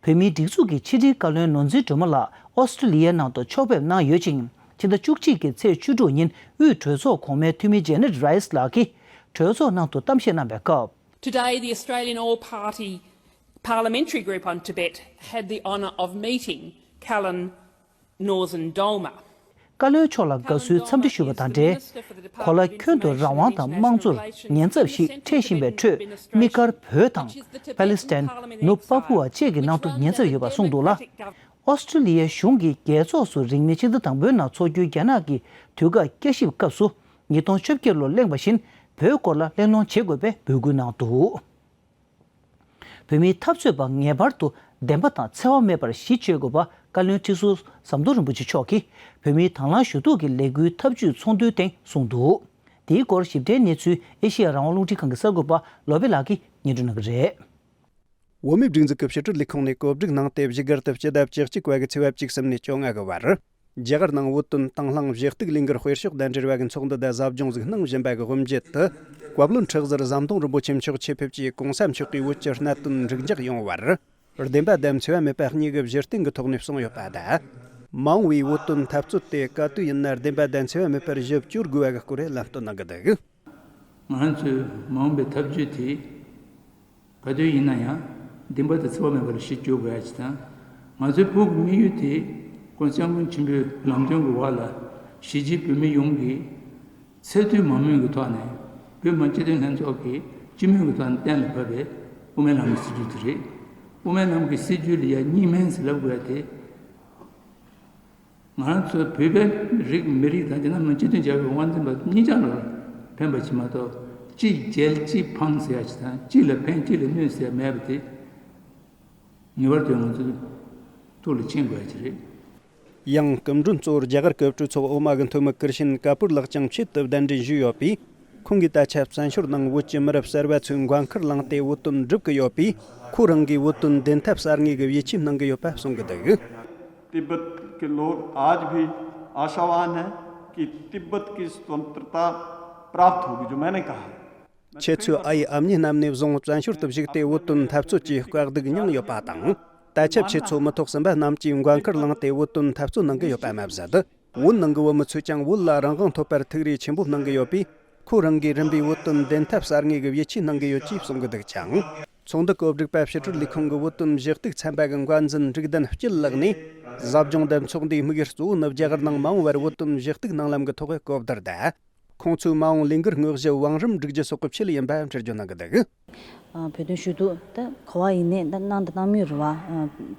བོད་མིའི་སྒྲིག་འཛུགས་ཀྱི་ཕྱི་དྲིལ་བཀའ་བློན་ནོར་འཛིན་སྒྲོལ་མ་ལགས་ཨོ་སི་ཀྲི་ལི་ཡའི་ནང་དུ་ཕྱོགས་ཕེབས་གནང་ཡོད་ཅིང་། ཕྱི་ཟླ་བཅུ་གཅིག་གི་ཚེས་བཅུ་དྲུག་ཉིན་དབུས་གྲོས་ཚོགས་གོང་མའི་འཐུས་མི་ཇེ་ནེད་རའེ་སི་ལགས་ཀྱིས་གྲོས་ཚོགས་ནང་དུ་གཏམ་བཤད་གནང་བའི་སྐབས། Today, the Australian All Party Parliamentary Group on Tibet had the honour of meeting Callan Norzen Dolma. བཀའ་བློན་མཆོག་ལ་དགའ་བསུའི་འཚམས་འདྲི་ཞུས་པ་དང་འབྲེལ། གོ་ལ་ཁྱོན་དུ་རང་དབང་དང་དམངས་གཙོར་ཉེན་ཚབས་ཤིག་འཕྲད་བཞིན་པའི་ཁྲོད་དམིགས་བཀར་བོད་དང་པ་ལི་སི་ཐན། ནུབ་པ་པུ་ཨ་བཅས་ཀྱི་ནང་དུ་ཉེན་ཚབས་ཡོད་པ་གསུངས་འདུག་ལ། ཨོ་སི་ཀྲི་ལི་ཡའི་གཞུང་གིས་རྒྱལ་ཚོགས་སུ་རིང་མིན་ཕྱི་ཟླ་དང་པོའི་ནང་འཚོགས་རྒྱུའི་རྒྱ་ནག་གི་དུས་བཀག་བསྐྱར་ཞིབ་སྐབས་སུ་ཉིས་སྟོང་བཅོ་བརྒྱད་ལོར་གླེང་བ་བཞིན་བོད་སྐོར་ལ་གླེང་སློང་བྱེད་དགོས་པའི་འབོད་སྐུལ་གནང་འདུག་བོད་མིའི་འཐབ་རྩོད་པ་ངེས་པར་དུ་བདེན་པ་དང་འཚེ་བ་མེད་པར་གཞི་བཅོལ་དགོས་པ་བཀའ་བློན་ཁྲི་ཟུར་ཟམ་གདོང་རིན་པོ་ཆེ་མཆོག་གིས་བོད་མིའི་དང་བླངས་ཞུ་གཏུག་གི་ལས་འགུལ་ཐབས་ཇུས་ཚོགས་འདུའི་སྟེང་གསུངས་འདུག་དེའི་སྐོར་ཞིབ་ཕྲའི་གནས་ཚུལ་ཨེ་ཤེ་ཡ་རང་དབང་རླུང་འཕྲིན་ཁང་གི་གསར་འགོད་པ་བློ་བྷེ་ལགས་ཀྱིས་སྙན་སྒྲོན་གནང་གི་རེད། བོད་མིའི་སྒྲིག་འཛུགས་ཀྱི་ཕྱི་དྲིལ་ལས་ཁུངས་ནས་གོ་སྒྲིག་གནང་སྟེ་བཞུགས་སྒར་དུ་སྤྱི་ཟླ་བཅུ་གཅིག་པ་གི་ཚེས་པ་བཅུ་གསུམ་ནས་བཅོ་ལྔ་གི་བར། རྒྱ་གར་ནང་བོད་དོན་དང་བླངས་གཞས་གཏུག་ལས་འགུལ་སྤེལ་ཕྱོགས་དང་འབྲེལ་བ་གི་ཚོགས་འདུ་དང་ཟབ་སྦྱོང་ཞིག་གནང་བཞིན་པ་གི་དབུ་འབྱེད་དུ། བཀའ་བློན་ཁྲི་ཟུར་ཟམ་གདོང་རིན་པོ་ཆེ་མཆོག་ཆེད་ཕེབས་ཀྱིས་གོང་ས་མཆོག་གིས་བོད་ཀྱི་གནད་དོན་འགྲིག་འཇགས་ཡོང་བར། བདེན་པ་དང་འཚེ་བ་མེད་པ་གཉིས་ཀྱི་གཞི་རྟེན་གྱི་ཐོག་ནས་གསུངས་ཡོད་པ་དང་། མ་འོངས་པའི་བོད་དོན་འཐབ་རྩོད་དེ་ག་དུས་ཡིན་ན་བདེན་པ་དང་འཚེ་བ་མེད་པར་ཞིབ་བསྐྱོད་དགོས་པ་གི་སྐོར་ལམ་སྟོན་གནང་གི་འདུག་ང་ཚོས་མ་འོངས་པའི་ཐབས་ཇུས་དེ་ག་དུས་ཡིན་ན་ཡང་བདེན་པ་དང་འཚེ་བ་མེད་པར་གཞི་བཅོལ་དགོས་ཡ་ཅིག་དང་། ང་ཚོའི་བོད་ཀྱི་དམིགས་ཡུལ་དེ་༸གོང་ས་༸སྐྱབས་མགོན་ཆེན་པོའི་ལམ་སྟོན་གྱི་འོག་ལ་གཞིས་བྱེས་བོད་མི་ཡོངས་ཀྱིས་ཚད་མཐོའི་མང་མོས་ཀྱི་ཐོག་ནས་བོད་མི་མང་སྤྱི་འཐུས་ལྷན་ཚོགས་ཀྱིས་སྤྱི་མོས་ཀྱི་ཐོག་ནས་གཏན་ལ་ཕབ་པའི་དབུ་མའི་ལམ་གྱི་སྲིད་བྱུས་དེ་རེད། དབུ་མའི་ལམ་གྱི་སྲིད་བྱུས་ལ་ཡ་གཉིས་སྨན་ཟེར་ལབ་དགོས་ཡ་དེ། ང་རང་ཚོ་བོད་པའི་རིགས་མི་རིགས་དང་དེ་ནང་མི་སྤྱི་མཐུན་རྒྱལ་ཁབ་དབང་འཛིན་པ་གཉིས་ཆར་ལ་ཕན་པ་ཞིག་མ་གཏོགས་གཅིག་རྒྱལ་གཅིག་ཕམ་ཟེར་ཡ་ཞིག་དང་གཅིག་ལ་ཕན་གཅིག་ལ་གནོད་ཟེར་ཡ་མེད་པ་དེ་ངེས་པར་དུ་ང་ཚོས་ཐུགས་ལ་མཁྱེན་དགོས་ཡ་ཅིག་རེད། ཡང་སྐུ་མགྲོན་གཙོ་བོར་རྒྱ་གར་གྱི་གྲོས་ཚོགས་འོག་མ་གི་འཐུས་མི་ཀིར་ཤན་ཀ་པུར་ལགས་ཀྱང་ཆེད་དུ་གདན་འདྲེན་ཞུས་ཡོད་པས། ཁོང་གིས་ད་ཆ་བཙན་བྱོལ་ནང་བོད་ཀྱི་མི་རབས་གསར་པ་ཚོས་འགན་འཁུར་བླངས་ཏེ་བོད་དོན་སྒྲུབ་ཀྱི་ཡོད་པས། ཁོ་རང་གིས་བོད་དོན་བདེན་མཐའ་གསར་རྙེད་ཀྱི་ཡིད་ཆེས་གནང་གི་ཡོད་པ་གསུང་གི་འདུག तिब्बत के लोग आज भी आशावान हैं कि तिब्बत की स्वतंत्रता प्राप्त होगी, जो मैंने कहा। ཁྱེད་ཚོས་ཨ་ཡེ་ཨ་མྱེས་རྣམས་ནས་བཟུང་བཙན་བྱོལ་དུ་བཞུགས་ཏེ་བོད་དོན་འཐབ་རྩོད་ཀྱི་དཀའ་སྡུག་མྱངས་ཡོད་པ་དང་། ད་ཆ་ཁྱེད་ཚོ་མི་ཐོག་གསུམ་པ་རྣམས་ཀྱིས་འགན་འཁུར་བླངས་ཏེ་བོད་དོན་འཐབ་རྩོད་གནང་གི་ཡོད་པ་མ་ཟད། བོད་ནང་གི་བོད་མི་ཚོས་ཀྱང་བོད་ལ་རང་དབང་ཐོབ་པར་ཐུགས་རེ་ཆེན་པོ་གནང་གི་ཡོད་པས། ཁོ་རང་གིས་རིམ་པས་བོད་དོན་བདེན་མཐའ་གསལ་ངེས་ཀྱི་ཡིད་ཆེས་གནང་གི་ཡོད་ཅེས་གསུང་གི་འདུག་ཅིང་། ཚོགས་འདུ་གོ་སྒྲིག་པ་ཕྱི་དྲིལ་ལས་ཁང་གི་བོད་དོན་གཞི་གཏུག་ཚན་པ་གི་འགོ་འཛིན་འབྲུག་ལྡན་སྐྱིད་ལགས་ནས། ཟབ་སྦྱོང་འདེམས་ཚོགས་འདིའི་དམིགས་ཡུལ་གཙོ་བོ་ནི་རྒྱ་གར་ནང་མ་འོངས་པར་བོད་དོན་གཞི་གཏུག་གནང་ལམ་གྱི་ཐོག་གི་གོ་བསྡུར་དང་། ཁོང་ཚོའི་མ་འོངས་ལས་འགུལ་དངོས་གཞི་བང་རིམ་སྒྲིག་རྒྱུ་སོགས་ཀྱི་ཆེད་ཡིན་པ་འགྲེལ་བརྗོད་གནང་གི་འདུག་བོད་དོན་ཞུ་གཏུག་ད་ག་བ་ཡིན་ནའི་ད་གནང་དང་གནང་མུས་རེད་བ།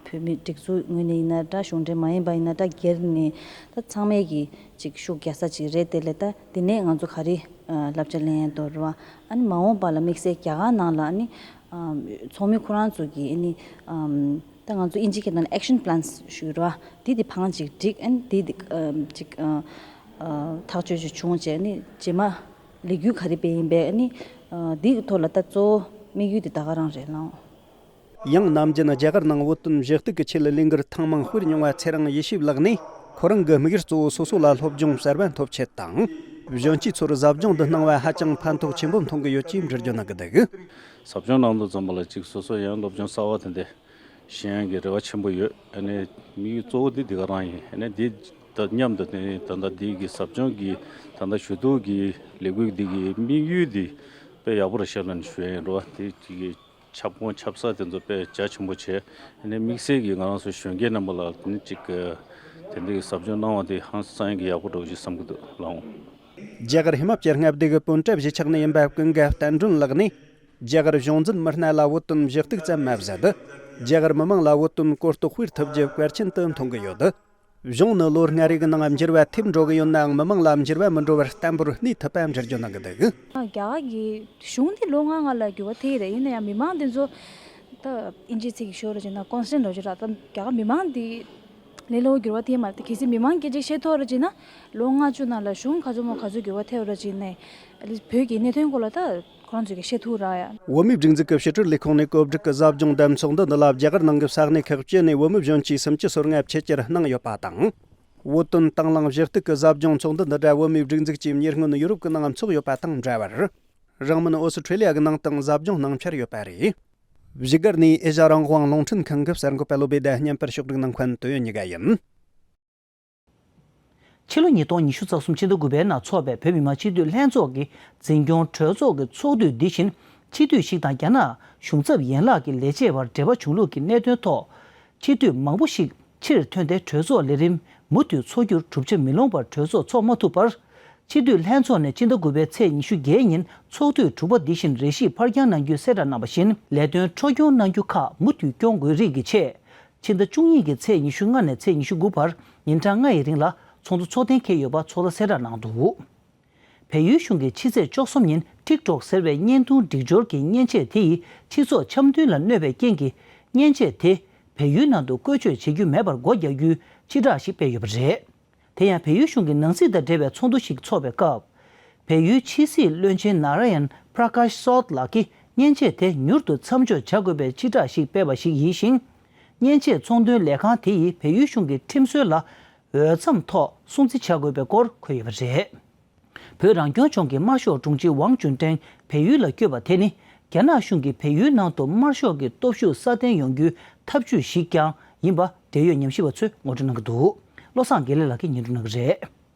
བོད་མི་སྒྲིག་འཛུགས་ངོས་ནས་ཡིན་ན་འདྲ། གཞུང་འབྲེལ་མ་ཡིན་པ་ཡིན་ན་འདྲ། སྒེར་ནས་ད་ཚང་མས་ཀྱི་ཅིག་ཤུགས་རྒྱག་ས་ཅིག་རེད། དེ་ལས་ད་དེ་ནས་ང་ཚོ་ག་རེ་བསླབ་བྱ་ལེན་ཡ་འདུག་རེད་བ། ཨ་ནི་མ་འོངས་པ་ལ་དམིགས་བསལ་རྒྱ་གར་ནང་ལ་ཨ་ནི་ཚོགས་མི་ཁོ་རང་ཚོ་གི་ཨ་ནི་ད་ང་ཚོ་ཨིན་ཇི་སྐད་ནང་action plans་ཞུ་རེད་བ། དེ་དེ་བང་ཅིག་བསྒྲིགས། ཨ་ནི་དེ་དེ་ཅིག་ཐག་གཅོད་ཅིག་བྱུང་བྱས་ཨ་ནི་རྗེས་མ། ལས་འགུལ་ག་རེ་སྤེལ་ཡིན་པས་ཨ་ནི། འདིའི་ཐོག་ལ་ད་གཙོ་བོ་དམིགས་ཡུལ་དེ་ད་ག་རང་རེད་ལགས། ཡང་ནམ་རྒྱུན་རྒྱ་གར་ནང་བོད་དོན་གཞི་གཏུག་གི་ཆེད་ལས་ལས་འགུལ་ཐེངས་མང་སྤེལ་མྱོང་བ་ཚེ་རིང་ཡེ་ཤེས་ལགས་ནས། ཁོ་རང་གི་དམིགས་ཡུལ་གཙོ་བོ་སོ་སོ་ལ་སློབ་སྦྱོང་གསར་པ་ཐོབ་ཆེད་དང་། གཞོན་སྐྱེས་ཚོར་ཟབ་སྦྱོང་འདི་གནང་བ་ཧ་ཅང་ཕན་ཐོགས་ཆེན་པོ་མཐོང་གི་ཡོད་ཅེས་འགྲེལ་བརྗོད་གནང་གི་འདུག་ཟབ་སྦྱོང་གནང་དུས་ཙམ་པ་ལ་ཅིག་སོ་སོ་ཡང་སློབ་སྦྱོང་གསར་བ་དེ་འདྲ། གཞན་གྱི་རེ་བ་ཆེན་པོ་ཡོད། ཨ་ནི་དམིགས་ཡུལ་གཙོ་བོ་འདི་འདི་ག་རང་ཡིན། ཨ་ནི་འདི་དང་མཉམ་དུ་ནི་ད་ལྟ་འདི་གི་ཟབ་སྦྱོང་གི་ད་ལྟ་ཞུ་གཏུག་གི་ལས་འགུལ་འདི་གི་དམིགས་ཡུལ་འདི་དཔེ་ཡག་པོ་རེད་ཤག་ལབ་ནས་ཞུ་ཡ་ཡིན་རོ། དེ་གཅིག་གི་ཁྱབ་ཁོངས་ཁྱབ་ས་དེ་ཚོ་དཔེ་རྒྱ་ཆེན་པོ་བྱས། ཨ་ནི་དམིགས་བསལ་གྱི་ང་རང་ཚོ་གཞོན་སྐྱེས་རྣམ་པ་ལ་ནི་གཅིག་གི་དེ་འདི་གི་ཟབ་སྦྱོང་གནང་བ་དེ་ཧང་སང་གི་ཡག་པོ་འགྲོ་གི་བསམ་གི་འདུག་ལགས། རྒྱ་གར་ཧི་མ་ཅལ་མངའ་སྡེ་གི་དཔོན་གྲལ་བཞི་ཆགས་ནས་ཡིན་པ་ཀུན་དགའ་བསྟན་སྒྲོན་ལགས་ནས། རྒྱ་གར་གཞུང་འཛིན་མི་སྣ་ལ་བོད་དོན་གཞི་གཏུག་ཙམ་མ་ཟད། རྒྱ་གར་མི་མང་ལ་བོད་དོན་གོ་རྟོགས་སྤེལ་ཐུབ་རྒྱུ་གལ་ཆེན་དུ་མཐོང་གི་ཡོད། གཞུང་ནི་ལོ་ལྔ་རེ་གི་ནང་འགྱུར་བ་ཐེབས་འགྲོ་གི་ཡོད་ནའང་མི་མང་ལ་འགྱུར་བ་མི་འགྲོ་བར་བརྟན་པོར་གནས་ཐུབ་པ་འགྲེལ་བརྗོད་གནང་གི་འདུག་རྒྱ་གར་གྱི་གཞུང་འདི་ལོ་ལྔ་ལྔ་ལ་འགྱུར་བ་ཐེབས་རེད། ཡིན་ན་ཡང་མི་མང་འདི་ཚོ་ད་ཨིན་ཇིའི་ཚིག་གིས་ཤོད་ར་བྱས་ན་ཀོན་སི་ཊན་ཊི་རོ་ཇི་ར། ད་རྒྱ་གར་མི་མང་འདི་ལས་སླ་བོ་འགྱུར་བ་ཐེབས་མ་རེད། གལ་སྲིད་མི་མང་སྐད་ཆ་བཤད་ཐུབ་ར་བྱས་ན། ལོ་ལྔ་བཅུ་ནང་ལ་གཞུང་ག་ཚོད་མོ་ག་ཚོད་འགྱུར་བ་ཐེབས་ར་བྱས་ནས་བོད་ཀྱི་གནད་དོན་སྐོར་ལ་ད་ཁོ་རང་ཚོས་ཀྱི་བཤད་ཐུབ་ར་ཡ། བོད་མིའི་སྒྲིག་འཛུགས་ཀྱི་ཕྱི་དྲིལ་ལས་ཁུངས་ནས་གོ་སྒྲིག་གི་ཟབ་སྦྱོང་འདེམས་ཚོགས་འདི་འདི་ལ་རྒྱ་གར་ནང་གི་ས་གནས་ཁག་བཅུ་ནས་བོད་མི་གཞོན་སྐྱེས་སུམ་ཅུ་སོ་ལྔ་ཆེད་བཅར་གནང་ཡོད་པ་དང་། བོད་དོན་དང་བླངས་གཞི་གཏུག་གི་ཟབ་སྦྱོང་ཚོགས་འདུ་འདི་འདྲ་བོད་མིའི་སྒྲིག་འཛུགས་ཀྱིས་ཉེ་སྔོན་ཡུ་རོབ་ཀྱི་ནང་ཚོགས་ཡོད་པ་དང་འདྲ་བར། རང་མིན་ཨོ་སི་ཁྲེ་ལི་ཡ་གི་ནང་དུ་ཟབ་སྦྱོང་གནང་འཆར་ཡོད་པ་རེད། བཞུགས་སྒར་ནས་ཨེ་ཤ་རང་དབང་རླུང་འཕྲིན་ཁང་གི་གསར་འགོད་པ་བློ་བྷེ་དང་བརྙན་པར་ཕྱོགས་སྒྲིག་གནང་མཁན་དོན་ཡོད་གཉིས་ཀ་ཡིན། ཕྱི་ལོ་ཉིས་སྟོང་ཉི་ཤུ་རྩ་གསུམ་ཕྱི་ཟླ་དགུ་པའི་ནང་འཚོགས་པའི་བོད་མི་མང་སྤྱི་འཐུས་ལྷན་ཚོགས་ཀྱི་འཛིན་སྐྱོང་གྲོས་ཚོགས་ཀྱི་ཚོགས་དུས་འདི་བཞིན་སྤྱི་འཐུས་ཤིག་དང་རྒྱ་ནག་གཞུང་ཚབ་ཡན་ལག་གི་ལས་བྱེད་བར་འབྲེལ་བ་བྱུང་ལུགས་ཀྱི་གནད་དོན་ཐོག་སྤྱི་འཐུས་མང་པོ་ཞིག་ཕྱིར་ཐོན་ཏེ་གྲོས་ཚོགས་ལས་རིམ་མུ་མཐུད་འཚོགས་རྒྱུར་གྲུབ་ཆ་མི་ལོངས་པར་གྲོས་ཚོགས་འཚོགས་མ་ཐུབ་པར། སྤྱི་འཐུས་ལྷན་ཚོགས་ནས་ཕྱི་ཟླ་དགུ་པའི་ཚེས་ཉི་ཤུ་བརྒྱད་ཉིན་ཚོགས་དུས་དྲུག་པ་འདི་བཞིན་རེ་ཞིག་ཕར་འགྱངས་གནང་རྒྱུའི་གསལ་བསྒྲགས་གནང་བ་བཞིན། ལས་དོན་འཕྲོ་སྐྱོང་གནང་རྒྱུ་ཁག་མུ་མཐུད་སྐྱོང་དགོས་རིགས་ཀྱི་ཆེད། ཕྱི་ཟླ་བཅུ་གཉིས་ཀྱི་ཚེས་ཉི་ཤུ་ལྔ་ནས་ཚེས་ཉི་ཤུ་དགུ་བར་ཉིན་གྲངས་ལྔ་ཡི་རིང་ལ་ཚོགས་འདུ་འཚོགས་གཏན་འཁེལ་ཡོད་པ་ཚོགས་གཙོ་གསལ་བསྒྲགས་གནང་འདུག་བལ་ཡུལ་གཞུང་གིས་ཕྱི་ཚེས་བཅུ་གསུམ་ཉིན་ཊིག་ཊོག་ཟེར་བའི་བརྙན་ཐུང་སྒྲིག་སྦྱོར་གྱི་མཉེན་ཆས་དེ་ཡིས་སྤྱི་ཚོགས་འཆམ་མཐུན་ལ་གནོད་པའི་རྐྱེན་གྱིས། མཉེན་ཆས་དེ་བལ་ཡུལ་ནང་དུ་བཀོལ་སྤྱོད་བྱེད་རྒྱུ་མེད་པར་སྒོ་རྒྱག་རྒྱུའི་སྤྱི་བསྒྲགས་ཤིག་སྤེལ་ཡོད་པ་རེད། དེ་ཡང་བལ་ཡུལ་གཞུང་གི་ནང་སྲིད་དང་འབྲེལ་བའི་ཚོགས་འདུ་ཞིག་འཚོགས་པའི་སྐབས། བལ་ཡུལ་ཕྱི་སྲིད་བློན་ཆེན་ན་ར་ཡན་པྲ་ཀཱཤ་སོད་ལགས་ཀྱིས་མཉེན་ཆས་དེ་མྱུར་དུ་མཚམས་འཇོག་བྱ་དགོས་པའི་སྤྱི་བསྒྲགས་ཤིག་སྤེལ་བ་ཞིག་ཡིན་ཞིང་། མཉེན་ཆས་ཚོང་དོན་ལས་ཁང་དེ་ཡིས་བལ་ཡུལ་གཞུང་གི་ཁྲིམས་སྲོལ་ལ་འོས་འཚམ་ཐོག་སྲུང་བརྩི་བྱ་དགོས་པའི་སྐོར་འཁོད་ཡོད་པ་རེད། བོད་རང་སྐྱོང་ལྗོངས་ཀྱི་དམར་ཤོག་དྲུང་ཆེ་ཝང་ཅུན་ཀྲེང་བལ་ཡུལ་ལ་བསྐྱོད་པ་དེ་ནི། རྒྱ་ནག་གཞུང་གིས་བལ་ཡུལ་ནང་དུ་དམར་ཤོག་གི་སྟོབས་ཤུགས་སྲ་བརྟན་ཡོང་རྒྱུའི་ཐབས་ཇུས་ཤིག་ཀྱང་ཡིན་པ་འབྲེལ་ཡོད་ཉམས་ཞིབ་པ་ཚོས་ངོ་སྤྲོད་གནང་གི་འདུག་བློ་བཟང་དགེ་ལེགས་ལགས་ཀྱིས་སྙན་སྒྲོན་གནང་གི་རེད།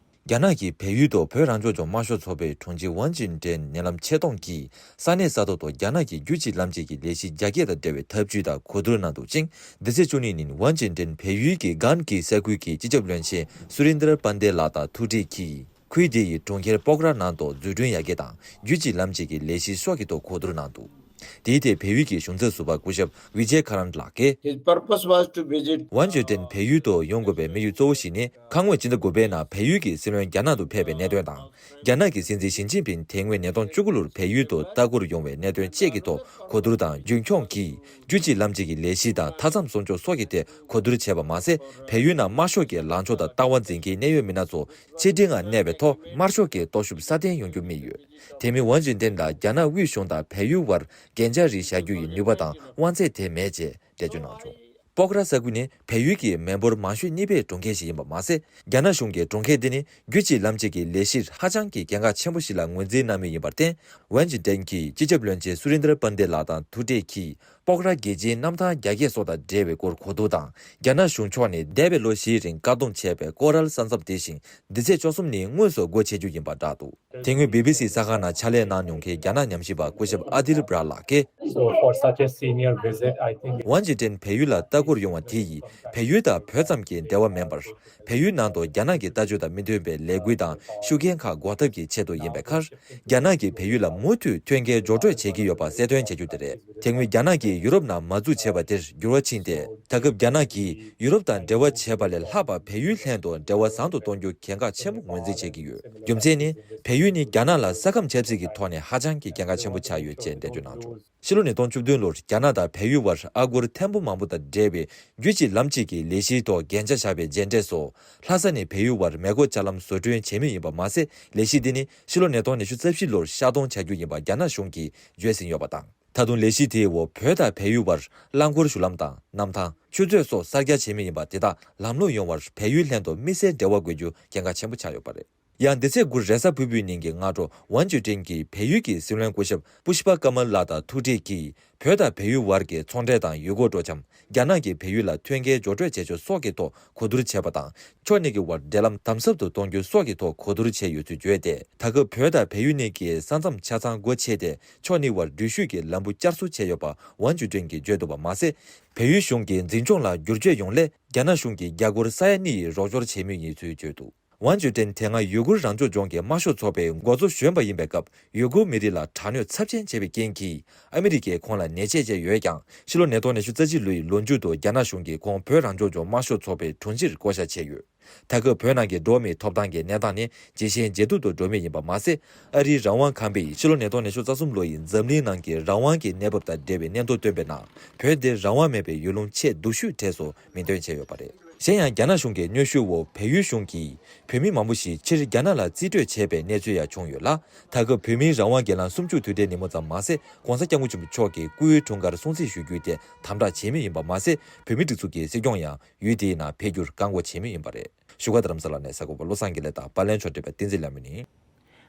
རྒྱ་ནག་གིས་བལ་ཡུལ་དུ་བོད་རང་སྐྱོང་ལྗོངས་དམར་ཤོག་ཚོགས་པའི་དྲུང་ཆེ་ཝང་ཅིན་ཀྲེན་ཉེ་ལམ་ཆེད་གཏོང་གིས་ས་གནས་ས་ཐོག་ཏུ་རྒྱ་ནག་གི་རྒྱུད་གཅིག་ལམ་གཅིག་གི་ལས་གཞི་རྒྱ་སྐྱེད་དང་འབྲེལ་བའི་ཐབས་ཇུས་དང་གོ་བསྡུར་གནང་འདུག་ཅིང་། འདི་ཚེས་བཅུ་གཉིས་ཉིན་ཝང་ཅིན་ཀྲེན་བལ་ཡུལ་གྱི་གྷན་གྷི་ས་ཁུལ་གྱི་སྤྱི་ཁྱབ་བློན་ཆེན་སུ་རིན་དར་པན་དེ་ལགས་དང་ཐུག་འཕྲད་ཀྱིས། ཁུལ་དེ་ཡི་གྲོང་ཁྱེར་པོག་ར་ནང་དུ་འཛུགས་སྐྲུན་ཡར་རྒྱས་དང་རྒྱུད་གཅིག་ལམ་གཅིག་གི་ལས་གཞི་སོགས་ཀྱི་ཐོག་གོ་བསྡུར་གནང་འདུག་དེའི་ཐད་བལ་ཡུལ་གྱི་གཞུང་ཚབ་ཟུར་པ་སྐུ་ཞབས་ཝི་ཇེ་ཁ་རན་ལགས་ཀྱིས། His purpose was to visit. ཝང་ཅུན་ཀྲེན་བལ་ཡུལ་དུ་ཡོང་དགོས་པའི་དམིགས་ཡུལ་གཙོ་བོ་ཞིག་ནི། ཁ་སྔོན་ཕྱི་ཟླ་དགུ་པའི་ནང་བལ་ཡུལ་གྱི་སྲིད་བློན་རྒྱ་ནག་ཏུ་ཕེབས་པའི་གནད་དོན་དང་། རྒྱ་ནག་གི་སྲིད་འཛིན་ཞི་ཅིན་ཕིན་དེ་སྔོན་ཉིས་སྟོང་བཅུ་དགུ་ལོར་བལ་ཡུལ་དུ་ལྟ་སྐོར་ཡོང་བའི་གནད་དོན་བཅས་ཀྱི་ཐོག་གོ་བསྡུར་དང་། རྒྱུན་འཁྱོངས་ཀྱིས་རྒྱུད་གཅིག་ལམ་གཅིག་གི་ལས་གཞི་དང་མཐའ་མཚམས་སྲུང་སྐྱོབ་སོགས་ཀྱི་ཐད་གོ་བསྡུར་བྱས་པ་མ་ཟད། བལ་ཡུལ་ནང་དམར་ཤོག་གི་ལངས་ཕྱོགས་དང་ལྟ་བ་འཛིན་མཁན་གནད་ཡོད་མི་སྣ་ཚོ་ཕྱི་འབྲེལ་ངང་གནས་པའི་ཐོག་དམར་ཤོག་གི་སྟོབས་ཤུགས་སྲ་བརྟན་ཡོང་རྒྱུ་དམིགས་ཡོད། དེ་མིན་ཝང་ཅུན་ཀྲེན་ལ་རྒྱ་ནག་དབུས་གཞུང་དང་བལ་ཡུལ་བར་འགན་ཆ་རེ་བཞག་རྒྱུ་ཡི་ནུས་པ་དང་དབང་ཚད་དེ་མེད་ཅེས་འགྲེལ་བརྗོད་གནང་བྱུང་། པོག་ར་ས་ཁུལ་ནི་བལ་ཡུལ་གྱི་མི་འབོར་མང་ཤོས་གཉིས་པའི་གྲོང་ཁྱེར་ཞིག་ཡིན་པ་མ་ཟད། རྒྱ་ནག་གཞུང་གིས་གྲོང་ཁྱེར་འདི་ནི་རྒྱུད་གཅིག་ལམ་གཅིག་གི་ལས་གཞིར་ཧ་ཅང་གི་གལ་འགངས་ཆེན་པོ་ཞིག་ལ་ངོས་འཛིན་གནང་མུས་ཡིན་པར་བརྟེན། ཝན་ཅིན་ཀྲེན་གྱིས་སྤྱི་ཁྱབ་བློན་ཆེན་སུ་རིན་དར་པན་དེ་ལགས་དང་ཐུག་འཕྲད་ཀྱིས། སྤོག་ར་རྒྱལ་སྤྱིའི་གནམ་ཐང་རྒྱ་སྐྱེད་སོགས་དང་འབྲེལ་བའི་སྐོར་གོ་བསྡུར་དང་། རྒྱ་ནག་གཞུང་ཕྱོགས་ནས་འདས་པའི་ལོ་བཞིའི་རིང་བཀག་སྡོམ་བྱས་པའི་ཀོ་རལ་ས་མཚམས་དེ་བཞིན་འདི་ཚེས་བཅུ་གསུམ་ཉིན་དངོས་སུ་སྒོ་ཕྱེ་རྒྱུ་ཡིན་པ་བསྒྲགས་འདུག་དེ་སྔོན་བི་བི་སི་གསར་ཁང་ནང་ཕྱག་ལས་གནང་མྱོང་མཁན་རྒྱ་ནག་ཉམས་ཞིབ་པ་སྐུ་ཞབས་ཨ་དིལ་བྲ་ལགས་ཀྱིས། So for such a senior visit, I think ཝང་ཅི་ཀྲེན་བལ་ཡུལ་ལ་ལྟ་སྐོར་ཡོང་བ་དེ་ཡིས་བལ་ཡུལ་དང་བོད་ཙམ་གྱི་འབྲེལ་བ་མིན་པར། བལ་ཡུལ་ནང་དུ་རྒྱ་ནག་གི་ལྟ་སྤྱོད་དང་མི་མཐུན་པའི་ལས་འགུལ་དང་ཤུགས་རྐྱེན་ཁག་འགོག་ཐབས་ཀྱི་ཆེད་དུ་ཡིན་པའི་ཁར། རྒྱ་ནག་གིས་བལ་ཡུལ་ལ་མུ་མཐུད་མཐུན་རྐྱེན་སྦྱོར་སྤྲོད་བྱེད་ཀྱི་ཡོད་པ་གསལ་སྟོན་བྱ་རྒྱུ་དེ་རེད། དེ་སྔོན་རྒྱ་ནག་གིས་ཡུ་རོབ་ནང་མ་འཛུགས་བྱས་པ་དེར་འགྱུར་བ་ཕྱིན་ཏེ། ད་སྐབས་རྒྱ་ནག་གིས་ཡུ་རོབ་དང་འབྲེལ་བ་བྱས་པ་ལས་ལྷག་པར་བལ་ཡུལ་ལྷན་དུ་འབྲེལ་བ་བཟང་དུ་གཏོང་རྒྱུ་གལ་འགངས་ཆེན་པོ་ངོས་འཛིན་བྱེད་ཀྱི་ཡོད། རྒྱུ་མཚན་ནི། བལ་ཡུལ་ནི་རྒྱ་ནག་ལ་ས་ཁམས་ཆབ་སྲིད་ཀྱི་ཐོག་ནས་ཧ་ཅང་གི་གལ་འགངས་ཆེན་པོ་ཆགས་ཡོད་ཅེས་འགྲེལ་བརྗོད་གནང་བྱུང་། ཕྱི་ལོ་ཉིས་སྟོང་བཅུ་བདུན་ལོར་རྒྱ་ནག་དང་བལ་ཡུལ་བར་ཨ་སྒོར་ཐེར་འབུམ་མང་པོ་དང་འབྲེལ་བའི་རྒྱུད་གཅིག་ལམ་གཅིག་གི་ལས་གཞིའི་ཐོག་འགན་ཆ་བཞག་པའི་རྗེས་འབྲས་སུ། ལྷ་ས་ནས་བལ་ཡུལ་བར་མེ་འཁོར་ལྕགས་ལམ་བཟོ་སྐྲུན་བྱེད་མུས་ཡིན་པ་མ་ཟད། ལས་གཞི་འདི་ནི་ཕྱི་ལོ་ཉིས་སྟོང་ཉི་ཤུ་རྩ་བཞི་ལོར་ཤར་གཏོང་བྱ་རྒྱུ་ཡིན་པ་རྒྱ་ནག་གཞུང་གིས་བརྗོད་ཟིན་ཡོད་པ་དང་། ད་དུང་ལས་གཞི་དེའི་འོག་བོད་དང་བལ་ཡུལ་བར་རླངས་འཁོར་གཞུང་ལམ་དང་གནམ་ཐང་། ཆུ་མཛོད་སོགས་གསར་རྒྱག་བྱེད་མུས་ཡིན་པ་དེ་དག་ལམ་ལྷོང་ཡོང་བར་བལ་ཡུལ་ལྷན་དུ་དམིགས་བསལ་འབྲེལ་བ་དགོས་རྒྱུ་གལ་འགངས་ཆེན་པོ་ཆགས་ཡོད་པ་རེད། ཡང་འདི་ཚེས་དགུ་རེས་གཟའ་ཕུར་བུའི་ཉིན་གྱི་སྔ་དྲོ་ཝང་ཅུན་ཀྲེང་གིས་བལ་ཡུལ་གྱི་སྲིད་བློན་སྐུ་ཞབས་པུཤ་པ་ཀ་མལ་ལགས་དང་ཐུག་འཕྲད་ཀྱིས། བོད་དང་བལ་ཡུལ་བར་གྱི་ཚོང་འབྲེལ་དང་ཡུལ་སྐོར་སྤྲོ་འཆམ། རྒྱ་ནག་གིས་བལ་ཡུལ་ལ་མཐུན་རྐྱེན་སྦྱོར་སྤྲོད་བྱེད་ཕྱོགས་སོགས་ཀྱི་ཐོག་གོ་བསྡུར་བྱས་པ་དང་། ཕྱོགས་གཉིས་ཀྱི་བར་འབྲེལ་ལམ་དམ་ཟབ་ཏུ་གཏོང་རྒྱུ་སོགས་ཀྱི་ཐོག་གོ་བསྡུར་བྱས་ཡོད་ཚུལ་བརྗོད་དེ། ད་སྐབས་བོད་དང་བལ་ཡུལ་གཉིས་ཀྱི་ས་མཚམས་ཆ་ཚང་སྒོ་ཕྱེ་སྟེ། ཕྱོགས་གཉིས་བར་འགྲུལ་བཞུད་ཀྱི་ལམ་བུ་བསྐྱར་གསོ་བྱས་ཡོད་པ་ཝང་ཅུན་ཀྲེང་གིས་བརྗོད་འདུག་པ་མ་ཟད། བལ་ཡུལ་གཞུང་གི་འཛིན་སྐྱོང་ལ་བསྒྱུར་བཅོས་ཡོང་སླད། རྒྱ་ནག་གཞུང་གིས་རྒྱ་སྒོར་ས་ཡ་གཉིས་ཡི་རོགས་སྐྱོར་བྱེད་མུས་ཡིན་ཚུལ་བརྗོད་འདུག་ཝང་ཅུན་ཀྲེང་དེ་སྔ་ཡུ་གུར་རང་སྐྱོང་ལྗོངས་ཀྱི་དམར་ཤོག་ཚོགས་པའི་འགོ་གཙོ་གཞོན་པ་ཡིན་པའི་སྐབས། ཡུ་གུར་མི་རིགས་ལ་དྲག་གནོན་ཚབས་ཆེན་བྱས་པའི་རྐྱེན་གྱིས། ཨ་མི་རི་ཀས་ཁོང་ལ་ཉེས་ཆད་བཅད་ཡོད་ཀྱང་། ཕྱི་ལོ་ཉིས་སྟོང་ཉི་ཤུ་རྩ་གཅིག་ལོའི་ལོ་མཇུག་ཏུ་རྒྱ་ནག་གཞུང་གིས་ཁོང་བོད་རང་སྐྱོང་ལྗོངས་དམར་ཤོག་ཚོགས་པའི་དྲུང་ཆེར་བསྐོ་བཞག་བྱས་ཡོད། ད་སྐབས་བོད་ནང་གི་འགྲོ་བ་མིའི་ཐོབ་ཐང་གི་གནས་སྟངས་ནི་ཇེ་ཞན་ཇེ་སྡུག་ཏུ་འགྲོ་མུས་ཡིན་པ་མ་ཟད། ཨ་རིའི་རང་དབང་ཁང་པས་ཕྱི་ལོ་ཉིས་སྟོང་ཉི་ཤུ་རྩ་གསུམ་ལོ་ཡི་འཛམ་གླིང་ནང་གི་རང་དབང་གི་གནས་བབ་དང་འབྲེལ་བའི་སྙན་ཐོ་བཏོན་པའི་ནང་། བོད་འདི་རང་དབང་མེད་པའི་ཡུལ་ལུང་ཆེས་སྡུག་ཤོས་གྲས་སུ་མིང་འདོན་བྱས་ཡོད་པ་རེད། གཞན་ཡང་། རྒྱ་ནག་གཞུང་གི་གནོན་ཤུགས་འོག་བལ་ཡུལ་གཞུང་གིས་བོད་མི་མང་པོ་ཞིག་ཕྱིར་རྒྱ་ནག་ལ་རྩིས་སྤྲོད་བྱས་པའི་གནས་ཚུལ་ཡང་བྱུང་ཡོད་ལ། ད་སྐབས་བོད་མིའི་རང་དབང་སྒེར་ལངས་སུམ་ཅུ་དུས་དྲན་ཉིན་མོ་ཙམ་མ་ཟད། ྋགོང་ས་ྋསྐྱབས་མགོན་ཆེན་པོ་མཆོག་གི་སྐུའི་འཁྲུངས་སྐར་སྲུང་བརྩི་ཞུ་རྒྱུའི་ཐད་དམ་དྲག་བྱེད་མུས་ཡིན་པ་མ་ཟད། བོད་མིའི་སྒྲིག་འཛུགས་ཀྱི་སྲིད་སྐྱོང་ཡང་ཡུལ་དེའི་ནང་ཕེབས་རྒྱུར་བཀག་འགོག་བྱེད་མུས་ཡིན་པ་རེད། བཞུགས་སྒར་རྡ་རམ་ས་ལ་ནས་གསར་འགོད་པ་བློ་བཟང་དགེ་ལེགས་དང་། པར་ལེན་ཕྱོགས་སྒྲིག་པ་བསྟན་འཛིན་ལྷ་མོ་ཡིན།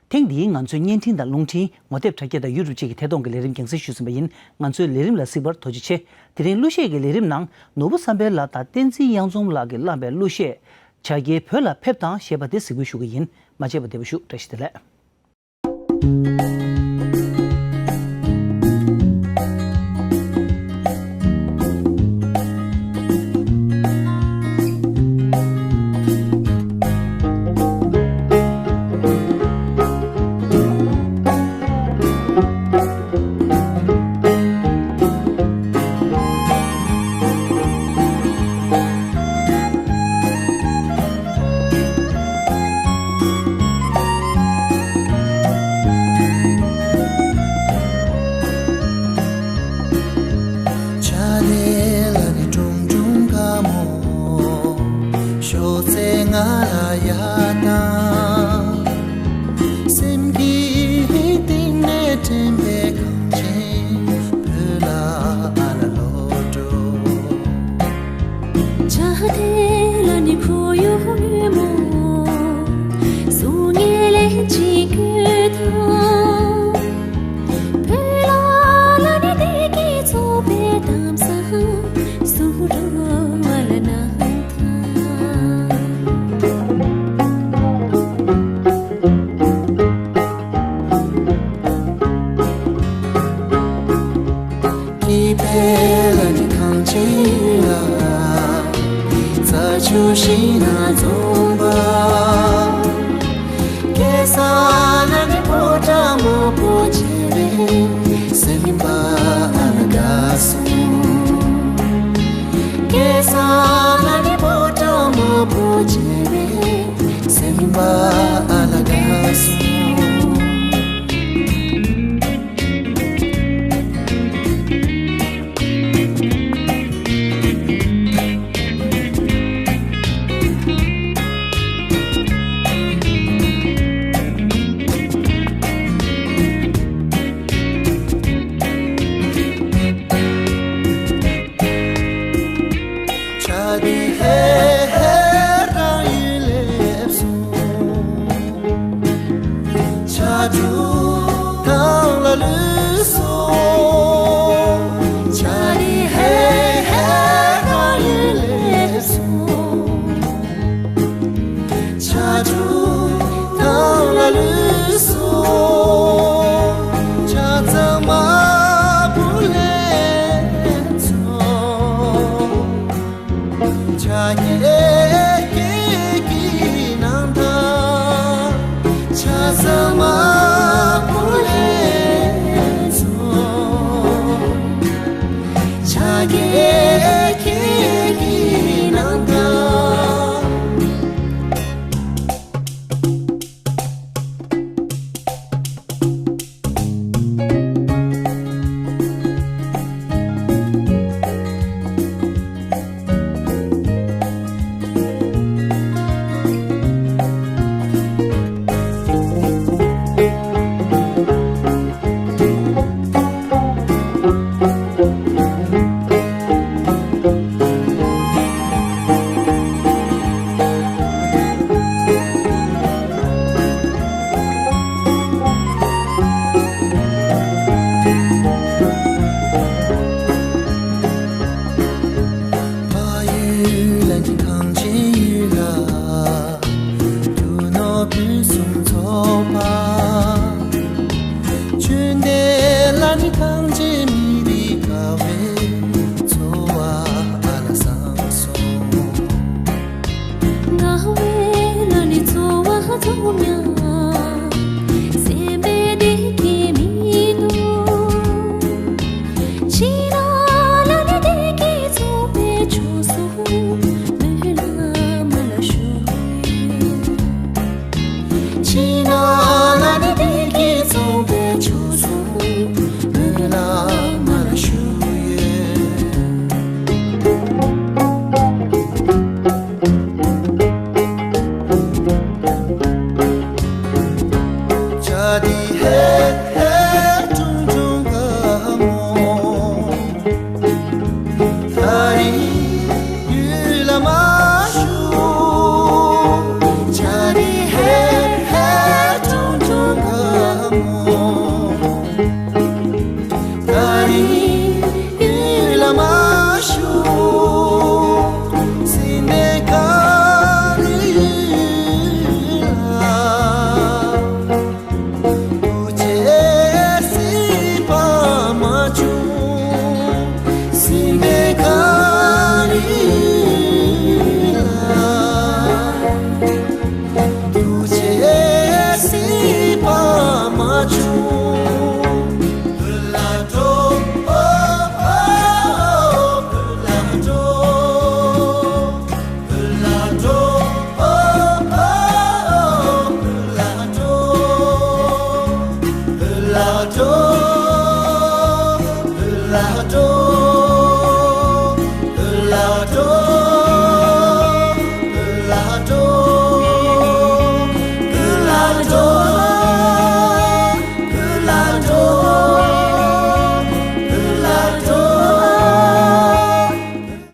ཐེངས་འདིའི་ང་ཚོའི་བརྙན་འཕྲིན་དང་རླུང་འཕྲིན། ངོ་དེབ་དྲ་རྒྱ་དང་ཡུ་ཊུབ་བཅས་ཀྱི་ཐད་གཏོང་གི་ལས་རིམ་རྒྱང་སྲིང་ཞུས་ཟིན་པ་ཡིན། ང་ཚོའི་ལས་རིམ་ལ་གཟིགས་པར་ཐུགས་རྗེ་ཆེ། དེ་རིང་གླུ་གཞས་ཀྱི་ལས་རིམ་ནང་ནོར་བུ་བསམ་འཕེལ་ལགས་དང་བསྟན་འཛིན་གཡང་འཛོམས་ལགས་ཀྱིས་བླངས་པའི་གླུ་གཞས། བྱ་རྒྱལ་བོད་ལ་ཕེབས་དང་ཞེས་པ་དེ་གཟིགས་འབུལ་ཞུ་གི་ཡིན། མ་མཇལ་བ་བདེ་པོ་ཞུ། བཀྲ་ཤིས་བདེ་ལེགས། ཆ་ལེ་ལ་ནི་ཀྲུང་ཀྲུང་དགའ་མོ། ཤོག་ཚེ་ང་ལ་ཡ་དང་། སེམས་ཀྱི་གཏིང་ནས་དྲན་པའི་གངས་ཅན་བོད་ལ་ཨ་ལ་ལོ་འགྲོ། ཆ་དེ་ལ་ནི་ཁོ་ཡོ་ལུས་མོ། སུ་ངེས་ལེན་ཅི་དགོས་དང་། བོད་ལ་ལ་ནི་བདེ་སྐྱིད་འཚོ་བའི་གཏམ་བཟང་། སུ་འགྲོ་བ་ལ་ན། ཀི་ཕེ་ལ་ནི་གངས་ཅན་ལ། རྩྭ་ཆུ་ཤིང་ན་འཛོམས་པ། ཀེ་ས་ན་ནི་ཕོ་བྲང་མང་པོ་མཇལ་བས་སེམས་པ་ཨ་ལ་དགའ་སོང་། ཀེ་ས་ན་ནི་ཕོ་བྲང་མང་པོ་མཇལ་བས་སེམས་པ་ཨ་ལ་དགའ་སོང་།